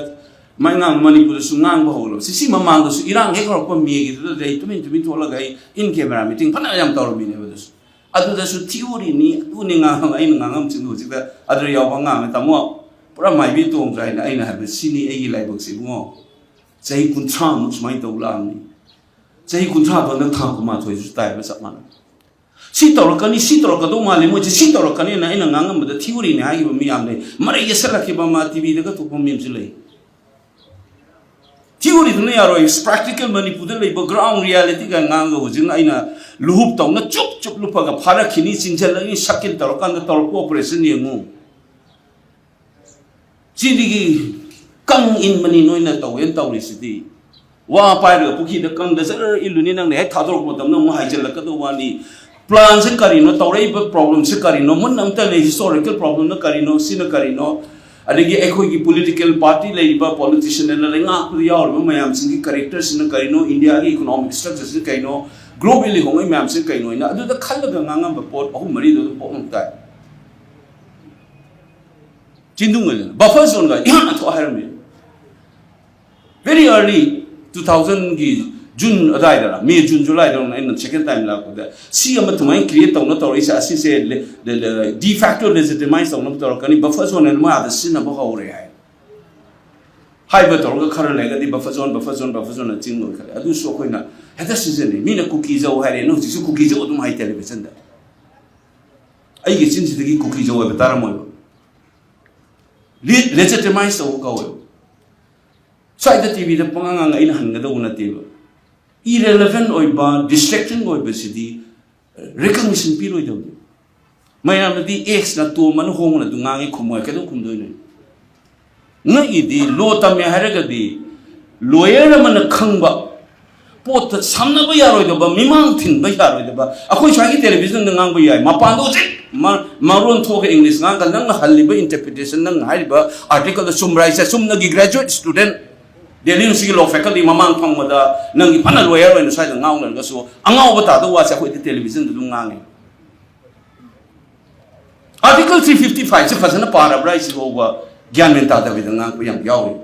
ꯃꯥꯏ ꯉꯥꯡꯕ, ꯃꯅꯤꯄꯨꯔꯗꯁꯨ ꯉꯥꯡꯕ ꯍꯧꯔꯛꯄ꯫ ꯁꯤ, ꯁꯤ ꯃꯃꯥꯡꯗꯁꯨ ꯏꯔꯥꯡ ꯍꯦꯛ ꯍꯧꯔꯛꯄ ꯃꯦꯒꯤꯗꯨꯗ ꯑꯩ ꯇꯨꯃꯤꯟ ꯇꯨꯃꯤꯟ ꯊꯣꯛꯂꯒ ꯑꯩ in camera meeting ꯐꯅ ꯌꯥꯝ ꯇꯧꯔꯝꯃꯤꯅꯦꯕ꯫ ꯑꯗꯨꯁꯨ, ꯑꯗꯨꯗꯁꯨ ꯊꯤꯑꯣꯔꯤꯅꯤ, ꯑꯗꯨꯅꯤ ꯉꯥꯡ-, ꯑꯩꯅ ꯉꯥꯡꯉꯝꯁꯤꯡꯗꯣ ꯍꯧꯖꯤꯛꯇ ꯑꯗꯨꯗ ꯌꯥꯎꯕ ꯑꯉꯥꯡꯅ, "ꯇꯥꯃꯣ, ꯄꯨꯔꯥ ꯃꯥꯏꯕꯤ ꯇꯣꯡꯗ꯭ꯔꯥ?" ꯍꯥꯏꯅ ꯑꯩꯅ ꯍꯥꯏꯕ, "ꯁꯤꯅꯤ ꯑꯩꯒꯤ ꯂꯥꯏꯕꯛꯁꯦ ꯏꯕꯨꯡꯉꯣ, ꯆꯍꯤ ꯀꯨꯟꯊ꯭ꯔꯥꯃꯨꯛ ꯁꯨꯃꯥꯏꯅ ꯇꯧ ꯂꯥꯛꯑꯕꯅꯤ꯫ ꯆꯍꯤ ꯀꯨꯟꯊ꯭ꯔꯥꯗꯣ ꯍꯟꯗꯛ ꯊꯥ ꯀꯨꯟꯃꯥꯊꯣꯏꯁꯨ ꯇꯥꯏꯕ ꯆꯞ ꯃꯥꯟꯅꯩ꯫ ꯁꯤ ꯇꯧꯔꯛꯀꯅꯤ, ꯁꯤ ꯇꯧꯔꯛꯀꯗꯧ ꯃꯥꯜꯂꯤ, ꯃꯣꯏꯁꯦ ꯁꯤ ꯇꯧꯔꯛꯀꯅꯤꯅ ꯑꯩꯅ ꯉꯥꯡꯉꯝꯕꯗ ꯊꯤꯑꯣꯔꯤꯅꯤ ꯍꯥꯏꯈꯤꯕ ꯃꯤ ꯌꯥꯝ ꯂꯩ꯫ ꯃꯔꯩ ꯌꯦꯠꯁꯜꯂꯛꯈꯤꯕ ꯑꯃ ꯇꯤꯚꯤꯗꯒ ꯊꯣꯛꯄ ꯃꯤ ꯑꯃꯁꯨ ꯂꯩ꯫ ꯊꯤꯑꯣꯔꯤꯗꯨꯅ ꯌꯥꯔꯣꯏ꯫ ꯄ꯭ꯔꯦꯛꯇꯤꯀꯦꯜ ꯃꯅꯤꯄꯨꯔꯗ ꯂꯩꯕ ꯒ꯭ꯔꯥꯎꯟ ꯔꯤꯌꯦꯂꯤꯇꯤꯒ ꯉꯥꯡꯉꯒ ꯍꯧꯖꯤꯛꯅ ꯑꯩꯅ ꯂꯨꯍꯨꯞ ꯇꯧꯅ ꯆꯨꯞ ꯆꯨꯞ ꯂꯨꯞꯄꯒ ꯐꯥꯔꯛꯈꯤꯅꯤ, ꯆꯤꯡꯁꯤꯜꯂꯅꯤ, ꯁꯛꯀꯤꯟ ꯇꯧꯔꯀꯥꯟꯗ ꯇꯧꯔꯛꯄ ꯑꯣꯄꯔꯦꯁꯟ ꯌꯦꯡꯉꯨ꯫ ꯁꯤꯗꯒꯤ ꯀꯪ ꯏꯟꯕꯅꯤ ꯅꯣꯏꯅ ꯇꯧꯋꯦꯅ ꯇꯧꯔꯤꯁꯤꯗꯤ꯫ ꯋꯥ ꯄꯥꯏꯔꯒ ꯄꯨꯈ꯭ꯔꯤꯗ ꯀꯪꯗ ꯖꯔ ꯏꯜꯂꯨꯅꯤ, ꯅꯪꯅ ꯍꯦꯛ ꯊꯥꯗꯣꯔꯛꯄ ꯃꯇꯝꯗ ꯑꯃꯨꯛ ꯍꯥꯏꯖꯤꯜꯂꯛꯀꯗꯧꯕ ꯋꯥꯅꯤ꯫ ꯄ꯭ꯂꯥꯟꯁꯦ ꯀꯔꯤꯅꯣ? ꯇꯧꯔꯛꯏꯕ ꯄ꯭ꯔꯣꯕ꯭ꯂꯦꯝꯁꯦ ꯀꯔꯤꯅꯣ? ꯃꯨꯟꯅ ꯑꯝꯇ ꯂꯩ, ꯍꯤꯁꯇꯣꯔꯤꯀꯦꯜ ꯄ꯭ꯔꯣꯕ꯭ꯂꯦꯝꯅ ꯀꯔꯤꯅꯣ? ꯁꯤꯅ ꯀꯔꯤꯅꯣ? ꯑꯗꯒꯤ ꯑꯩꯈꯣꯏꯒꯤ ꯄꯣꯂꯤꯇꯤꯀꯦꯜ ꯄꯥꯔꯇꯤ ꯂꯩꯔꯤꯕ ꯄꯣꯂꯤꯇꯤꯁꯤꯌꯟꯅ ꯂꯩꯉꯥꯛꯄꯗ ꯌꯥꯎꯔꯤꯕ ꯃꯌꯥꯝꯁꯤꯡꯒꯤ ꯀꯦꯔꯦꯛꯇꯔꯁꯤꯅ ꯀꯔꯤꯅꯣ? ꯏꯟꯗꯤꯌꯥꯒꯤ ꯏꯀꯣꯅꯣꯃꯤꯛ ꯁ꯭ꯇ꯭ꯔꯛꯆꯔꯁꯤꯅ ꯀꯔꯤꯅꯣ? ꯒ꯭ꯂꯣꯕꯦꯜꯂꯤ ꯍꯣꯡꯉꯛꯏ ꯃꯌꯥꯝꯁꯤꯅ ꯀꯩꯅꯣ ꯍꯥꯏꯅ ꯑꯗꯨꯗ ꯈꯜꯂꯒ ꯉꯥꯡꯉꯝꯕ ꯄꯣꯠ ꯑꯍꯨꯝ ꯃꯔꯤꯗꯣ ꯑꯗꯨꯝ ꯄꯣꯛꯂꯝ ꯇꯥꯏ꯫ ꯆꯤꯡꯗꯨꯡ ꯑꯣꯏꯗꯅ ꯕꯐꯔ ꯖꯣꯟꯒ ꯏꯍꯥꯟ ꯍꯥꯟꯅ ꯊꯣꯛ ꯍꯥꯏꯔꯝꯃꯤ꯫ ꯚꯦꯔꯤ ꯑꯔꯂꯤ ꯇꯨ ꯊꯥꯎꯖꯟꯒꯤ ꯖꯨꯟ ꯑꯗꯨꯋꯥꯏꯗꯔ, ꯃꯦ, ꯖꯨꯟ, ꯖꯨꯂꯥꯏꯗꯔ ꯑꯩꯅ ꯁꯦꯀꯦꯟ ꯇꯥꯏꯝ ꯂꯥꯛꯄꯗ, ꯁꯤ ꯑꯃ ꯑꯗꯨꯃꯥꯏꯅ ꯀ꯭ꯔꯤꯌꯦꯠ ꯇꯧꯅ ꯇꯧꯔꯛꯏꯁꯦ, ꯑꯁꯤꯁꯦ ꯗꯤ ꯐꯦꯛꯇꯣ ꯂꯦꯖꯤꯇꯤꯃꯥꯏꯁ ꯇꯧꯅꯕ ꯇꯧꯔꯛꯀꯅꯤ, ꯕꯐꯔ ꯖꯣꯟ ꯍꯥꯏꯅ ꯃꯣꯏ ꯑꯥꯗ ꯁꯤꯖꯤꯟꯅꯕ ꯍꯧꯔꯦ ꯍꯥꯏ꯫ ꯍꯥꯏꯕ ꯇꯧꯔꯒ ꯈꯔ ꯂꯩꯔꯒꯗꯤ buffer zone, buffer zone, buffer ꯖꯣꯟꯅ ꯆꯤꯡ ꯑꯣꯏꯈ꯭ꯔꯦ꯫ ꯑꯗꯨꯁꯨ ꯑꯩꯈꯣꯏꯅ ꯍꯦꯛꯇ ꯁꯤꯖꯤꯟꯅꯩ꯫ ꯃꯤꯅ ꯀꯨꯀꯤ ꯖꯧ ꯍꯥꯏꯔꯦ, ꯅꯪ ꯍꯧꯖꯤꯛꯁꯨ ꯀꯨꯀꯤ ꯖꯧ ꯑꯗꯨꯝ ꯍꯥꯏ ꯇꯦꯂꯤꯚꯤꯖꯟꯗ꯫ ꯑꯩꯒꯤ ꯆꯤꯟꯁꯤꯗꯒꯤ ꯀꯨꯀꯤ ꯖꯧ ꯍꯥꯏꯕ ꯇꯥꯔꯝꯃꯣꯏꯕ꯫ ꯂꯦꯖꯤꯇꯤꯃꯥꯏꯁ ꯇꯧꯕ ꯀꯧꯋꯦꯕ꯫ ꯁ꯭ꯋꯥꯏꯗ ꯇꯤ ꯚꯤꯗ ꯄꯉꯥꯡ ꯉꯥꯡ ꯑꯩꯅ ꯍꯟꯒꯗꯧꯕ ꯅꯠꯇꯦꯕ꯫ ꯏꯔꯦꯂꯦꯚꯦꯟ ꯑꯣꯏꯕ, ꯗꯤꯁꯇ꯭ꯔꯦꯛꯇꯤꯡ ꯑꯣꯏꯕꯁꯤꯗꯤ ꯔꯤꯀꯒꯅꯤꯁꯟ ꯄꯤꯔꯣꯏꯗꯕꯅꯤ꯫ ꯃꯌꯥꯝꯅꯗꯤ ꯑꯦꯛꯁꯅ ꯇꯣꯝꯕꯅ ꯍꯣꯡꯅ ꯑꯗꯨꯝ ꯉꯥꯡꯉꯤ, ꯈꯨꯝꯃꯣꯏ, ꯀꯩꯗꯧ ꯈꯨꯝꯗꯣꯏꯅꯣ? ꯉꯛꯏꯗꯤ ꯂꯣ ꯇꯝꯃꯦ ꯍꯥꯏꯔꯒꯗꯤ ꯂꯣꯌꯔ ꯑꯃꯅ ꯈꯪꯕ ꯄꯣꯠꯇ ꯁꯝꯅꯕ ꯌꯥꯔꯣꯏꯗꯕ, ꯃꯤꯃꯥꯡ ꯊꯤꯟꯕ ꯌꯥꯔꯣꯏꯗꯕ꯫ ꯑꯩꯈꯣꯏ ꯁ꯭ꯋꯥꯏꯒꯤ ꯇꯦꯂꯤꯚꯤꯖꯟꯗ ꯉꯥꯡꯕ ꯌꯥꯏ, ꯃꯄꯥꯟꯗ ꯍꯧꯖꯤꯛ ꯃ-, ꯃꯔꯣꯟ ꯊꯣꯛꯑꯒ ꯏꯪꯂꯤꯁ ꯉꯥꯡꯉꯒ ꯅꯪꯅ ꯍꯜꯂꯤꯕ ꯏꯟꯇꯔꯄ꯭ꯔꯤꯇꯦꯁꯟ, ꯅꯪꯅ ꯍꯥꯏꯔꯤꯕ ꯑꯥꯔꯇꯤꯀꯜꯗ ꯆꯨꯝꯕ꯭ꯔꯥ ꯍꯥꯏꯁꯦ? ꯆꯨꯝꯅꯒꯤ ꯒ꯭ꯔꯦꯖꯨꯋꯦꯠ ꯁ꯭ꯇꯨꯗꯦꯟꯠ ꯗꯦꯜꯂꯤ ꯌꯨꯅꯤꯚꯔꯁꯤꯇꯤꯒꯤ ꯂꯣ ꯐꯦꯀꯜꯇꯤ ꯃꯃꯥꯡ ꯐꯝꯕꯗ ꯅꯪꯒꯤ ꯐꯅ ꯂꯣꯌꯔ ꯑꯣꯏꯅ ꯁ꯭ꯋꯥꯏꯗ ꯉꯥꯡꯂꯔꯒꯁꯨ ꯑꯉꯥꯎꯕ ꯇꯥꯗꯕ ꯋꯥꯁꯦ ꯑꯩꯈꯣꯏꯗꯤ ꯇꯦꯂꯤꯚꯤꯖꯟꯗ ꯑꯗꯨꯝ ꯉꯥꯡꯉꯦ꯫ ꯑꯥꯔꯇꯤꯀꯜ ꯊ꯭ꯔꯤ ꯐꯤꯐꯇꯤ ꯐꯥꯏꯚꯁꯦ ꯐꯖꯅ ꯄꯥꯔꯕ꯭ꯔꯥ? ꯑꯩꯁꯤ ꯐꯥꯎꯕ ꯒ꯭ꯌꯥꯟ ꯃꯦꯟ ꯇꯥꯗꯕꯤꯗ ꯉꯥꯡꯕ ꯌꯥꯝ ꯌꯥꯎꯔꯤ꯫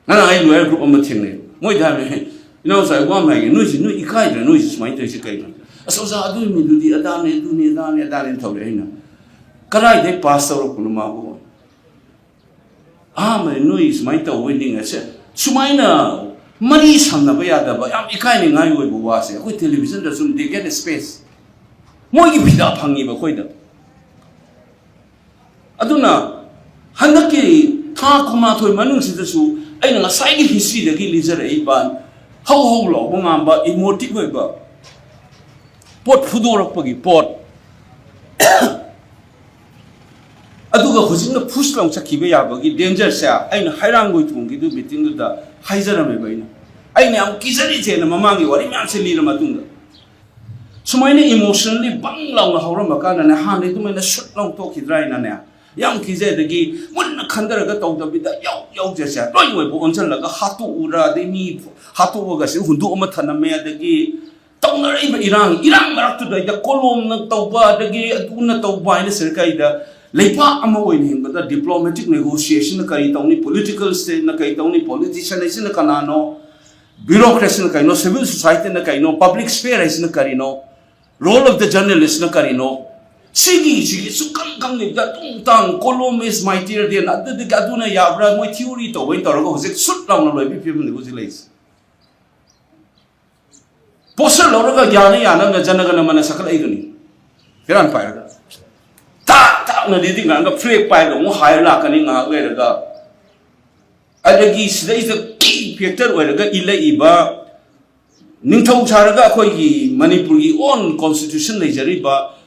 ꯉꯔꯥꯡ ꯑꯩ ꯂꯣꯌꯔ ꯒ꯭ꯔꯨꯞ ꯑꯃ ꯊꯦꯡꯅꯩ꯫ ꯃꯣꯏꯗ ꯍꯥꯏꯕꯅꯦ, "ꯏꯅꯥꯎꯆꯥ, ꯑꯩ ꯋꯥ ꯑꯃ ꯍꯥꯏꯒꯦ, ꯅꯣꯏꯁꯤ, ꯅꯣꯏ ꯏꯀꯥꯏꯗ꯭ꯔꯥ? ꯅꯣꯏꯁꯤ ꯁꯨꯃꯥꯏꯅ ꯇꯧꯔꯤꯁꯤ ꯀꯩꯅꯣ?" "ꯑꯁ ꯑꯣꯖꯥ, ꯑꯗꯨꯒꯤ ꯃꯤꯗꯨꯗꯤ ꯑꯗꯥꯅꯦ, ꯑꯗꯨꯅꯦ, ꯑꯗꯥꯅꯦ, ꯑꯗꯥꯅꯦ" ꯇꯧꯔꯦ꯫ ꯑꯩꯅ, "ꯀꯗꯥꯏꯗꯩ ꯄꯥꯁ ꯇꯧꯔꯛꯄꯅꯣ ꯃꯥꯕꯨ?" ꯑꯍꯥꯟꯕꯗ ꯅꯣꯏ ꯁꯨꯃꯥꯏꯅ ꯇꯧꯕꯩ ꯅꯤꯡꯉꯁꯦ, ꯁꯨꯃꯥꯏꯅ ꯃꯔꯤ ꯁꯝꯅꯕ ꯌꯥꯗꯕ, ꯌꯥꯝ ꯏꯀꯥꯏꯅꯤꯡꯉꯥꯏ ꯑꯣꯏꯕ ꯋꯥꯁꯦ ꯑꯩꯈꯣꯏ ꯇꯦꯂꯤꯚꯤꯖꯟꯗ ꯁꯨꯝ they get a space, ꯃꯣꯏꯒꯤ ꯐꯤꯗꯥ ꯐꯪꯉꯤꯕ ꯑꯩꯈꯣꯏꯗ꯫ ꯑꯗꯨꯅ ꯍꯟꯗꯛꯀꯤ ꯊꯥ ꯀꯨꯟꯃꯥꯊꯣꯏ ꯃꯅꯨꯡꯁꯤꯗꯁꯨ ꯑꯩꯅ ꯉꯁꯥꯏꯒꯤ ꯍꯤꯁꯇ꯭ꯔꯤꯗꯒꯤ ꯂꯤꯖꯔꯛꯏꯕ ꯍꯧ ꯍꯧ ꯂꯥꯎꯕ ꯉꯥꯟꯕ, ꯏꯃꯣꯇꯤꯚ ꯑꯣꯏꯕ ꯄꯣꯠ ꯐꯨꯗꯣꯔꯛꯄꯒꯤ ꯄꯣꯠ, ꯑꯗꯨꯒ ꯍꯧꯖꯤꯛꯅ ꯐꯨꯁ ꯂꯥꯎ ꯆꯠꯈꯤꯕ ꯌꯥꯕꯒꯤ ꯗꯦꯟꯖꯔꯁꯦ ꯑꯩꯅ ꯍꯩꯔꯥꯡꯒꯣꯏ ꯊꯣꯡꯒꯤꯗꯨ ꯃꯤꯇꯤꯡꯗꯨꯗ ꯍꯥꯏꯖꯔꯝꯃꯦꯕ꯫ ꯑꯩꯅ, ꯑꯩꯅ ꯌꯥꯝ ꯀꯤꯖꯔꯤꯁꯦꯅ ꯃꯃꯥꯡꯒꯤ ꯋꯥꯔꯤ ꯃꯌꯥꯝꯁꯦ ꯂꯤꯔ ꯃꯇꯨꯡꯗ, ꯁꯨꯃꯥꯏꯅ ꯏꯃꯣꯁꯅꯦꯜꯂꯤ ꯕꯪ ꯂꯥꯎꯅ ꯍꯧꯔꯝꯕ ꯀꯥꯟꯗꯅꯦ, ꯍꯥꯟꯅꯩ ꯑꯗꯨꯃꯥꯏꯅ ꯁꯨꯠ ꯂꯥꯎ ꯇꯣꯛꯈꯤꯗ꯭ꯔꯥ ꯍꯥꯏꯅꯅꯦ ꯌꯥꯝ ꯀꯤꯖꯩ꯫ ꯑꯗꯒꯤ ꯃꯨꯟꯅ ꯈꯟꯊꯔꯒ ꯇꯧꯗꯕꯤꯗ ꯌꯧ ꯌꯧꯖꯁꯦ, ꯂꯣꯏ ꯑꯣꯏꯕ ꯑꯣꯟꯁꯤꯜꯂꯒ ꯍꯥꯠꯇꯣꯛꯎꯔ, ꯑꯗꯩ ꯃꯤ ꯍꯥꯠꯇꯣꯛꯑꯒ ꯁꯤ ꯍꯨꯟꯗꯣꯛꯑꯃ ꯊꯅꯝꯃꯦ꯫ ꯑꯗꯒꯤ ꯇꯧꯅꯔꯛꯏꯕ ꯏꯔꯥꯡ, ꯏꯔꯥꯡ ꯃꯔꯛꯇꯨꯗꯩꯗ ꯀꯣꯂꯣꯝꯅ ꯇꯧꯕ, ꯑꯗꯒꯤ ꯑꯗꯨꯅ ꯇꯧꯕ ꯍꯥꯏꯅ ꯁꯤꯗ ꯀꯩꯗ ꯂꯩꯕꯥꯛ ꯑꯃ ꯑꯣꯏꯅ ꯍꯤꯡꯕꯗ ꯗꯤꯄ꯭ꯂꯣꯃꯦꯇꯤꯛ ꯅꯦꯒꯣꯁꯤꯌꯦꯁꯟꯅ ꯀꯔꯤ ꯇꯧꯅꯤ, ꯄꯣꯂꯤꯇꯤꯀꯦꯜ ꯁ꯭ꯇꯦꯠꯅ ꯀꯔꯤ ꯇꯧꯅꯤ, ꯄꯣꯂꯤꯇꯤꯁꯤꯌꯟ ꯍꯥꯏꯁꯤꯅ ꯀꯅꯥꯅꯣ, Bureaucracy ꯅ ꯀꯩꯅꯣ, civil society ꯅ ꯀꯩꯅꯣ, public sphere ꯍꯥꯏꯁꯤꯅ ꯀꯔꯤꯅꯣ, role of the journalist ꯅ ꯀꯔꯤꯅꯣ, ꯁꯤꯒꯤ ꯁꯤꯒꯤ ꯁꯨꯈꯪ ꯈꯪꯗꯕꯤꯗ ꯇꯨꯡ ꯇꯥꯡ column is mightier than ꯑꯗꯨꯗꯒꯤ ꯑꯗꯨꯅ ꯌꯥꯕ꯭ꯔꯥ, ꯃꯣꯏ theory ꯇꯧꯕꯩ ꯇꯧꯔꯒ ꯍꯧꯖꯤꯛ ꯁꯨꯠ ꯂꯥꯎꯅ ꯂꯣꯏꯕꯤ ꯐꯤꯕꯝꯅꯤ ꯍꯧꯖꯤꯛ ꯂꯩꯔꯤꯁꯦ꯫ ꯄꯣꯁꯇꯔ ꯂꯧꯔꯒ ꯌꯥꯅ ꯌꯥꯅꯕ ꯖꯅꯒꯅ ꯃꯅ ꯁꯛꯀꯠꯂꯛꯏꯗꯨꯅꯤ꯫ ꯐꯤꯔꯥꯟ ꯄꯥꯏꯔꯒ ꯇꯥꯛ ꯇꯥꯛꯅ ꯂꯤꯗꯤꯡ ꯉꯥꯡꯒ flag ꯄꯥꯏꯔꯒ ꯑꯃꯨꯛ ꯍꯥꯏꯔ ꯂꯥꯛꯀꯅꯤ ꯉꯥꯏꯍꯥꯛ ꯂꯩꯔꯒ꯫ ꯑꯗꯒꯤ ꯁꯤꯗꯩꯁꯤꯗ key factor ꯑꯣꯏꯔꯒ ꯏꯜꯂꯛꯏꯕ, ꯅꯤꯡꯊꯧ ꯁꯥꯔꯒ ꯑꯩꯈꯣꯏꯒꯤ ꯃꯅꯤꯄꯨꯔꯒꯤ own constitution ꯂꯩꯖꯔꯤꯕ,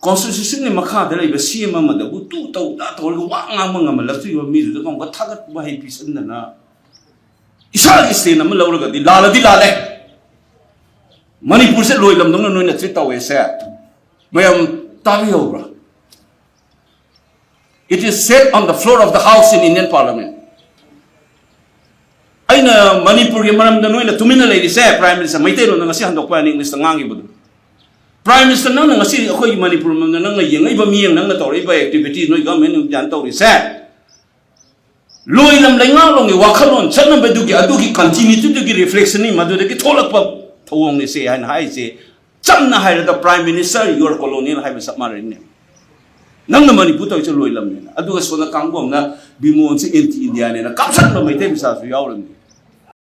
constitution ꯒꯤ ꯃꯈꯥꯗ ꯂꯩꯕ C M ꯑꯃꯗꯕꯨ ꯇꯨ ꯇꯧ ꯇꯥ ꯇꯧꯔꯒ ꯋꯥ ꯉꯥꯡꯕ ꯉꯝꯍꯜꯂꯛꯇ꯭ꯔꯤꯕ ꯃꯤꯗꯨꯗ ꯑꯃꯨꯛꯀ ꯊꯥꯒꯠ ꯋꯥꯍꯩ ꯄꯤꯁꯟꯗꯅ ꯏꯁꯥꯒꯤ stand ꯑꯃ ꯂꯧꯔꯒꯗꯤ ꯂꯥꯜꯂꯗꯤ ꯂꯥꯜꯂꯦ꯫ ꯃꯅꯤꯄꯨꯔꯁꯦ ꯂꯣꯏꯂꯝꯗꯧꯅ ꯅꯣꯏꯅ treat ꯇꯧꯋꯦꯁꯦ ꯃꯌꯥꯝ ꯇꯥꯕꯤꯍꯧꯕ꯭ꯔꯥ? It is said on the floor of the house in Indian Parliament. ꯑꯩꯅ ꯃꯅꯤꯄꯨꯔꯒꯤ ꯃꯔꯝꯗ ꯅꯣꯏꯅ ꯇꯨꯃꯤꯟꯅ ꯂꯩꯔꯤꯁꯦ, Prime Minister, ꯃꯩꯇꯩꯂꯣꯟꯗ ꯉꯁꯤ ꯍꯟꯗꯣꯛꯄ ꯌꯥꯅꯤ, English ꯇ ꯉꯥꯡꯈꯤꯕꯗꯣ꯫ Prime Minister, ꯅꯪꯅ ꯉꯁꯤ ꯑꯩꯈꯣꯏꯒꯤ ꯃꯅꯤꯄꯨꯔ ꯃꯔꯝꯗ ꯅꯪꯅ ꯌꯦꯡꯉꯛꯏꯕ ꯃꯤꯠꯌꯦꯡ, ꯅꯪꯅ ꯇꯧꯔꯛꯏꯕ activity, ꯅꯣꯏ government of India ꯅ ꯇꯧꯔꯤꯁꯦ, ꯂꯣꯏꯂꯝ ꯂꯩꯉꯥꯛꯂꯣꯝꯒꯤ ꯋꯥꯈꯜꯂꯣꯟ ꯆꯠꯅꯕꯗꯨꯒꯤ, ꯑꯗꯨꯒꯤ continuity ꯗꯨꯒꯤ reflection ꯅꯤ, ꯃꯗꯨꯗꯒꯤ ꯊꯣꯛꯂꯛꯄ ꯊꯧꯑꯣꯡꯅꯤ ꯁꯦ ꯍꯥꯏꯅ ꯍꯥꯏꯔꯤꯁꯦ꯫ ꯆꯝꯅ ꯍꯥꯏꯔꯕꯗ, Prime Minister, you are colonial ꯍꯥꯏꯕ ꯆꯞ ꯃꯥꯟꯅꯔꯤꯅꯦ꯫ ꯅꯪꯅ ꯃꯅꯤꯄꯨꯔ ꯇꯧꯔꯤꯁꯦ ꯂꯣꯏꯂꯝꯅꯦꯅ, ꯑꯗꯨꯒ ꯁꯣꯝꯗ ꯀꯥꯡꯕꯨ ꯑꯃꯅ ꯕꯤꯃꯣꯟꯁꯦ anti India ꯅꯦꯅ ꯀꯥꯞꯁꯟꯕ ꯃꯩꯇꯩ ꯃꯆꯥꯁꯨ ꯌꯥꯎꯔꯤꯕꯅꯤ꯫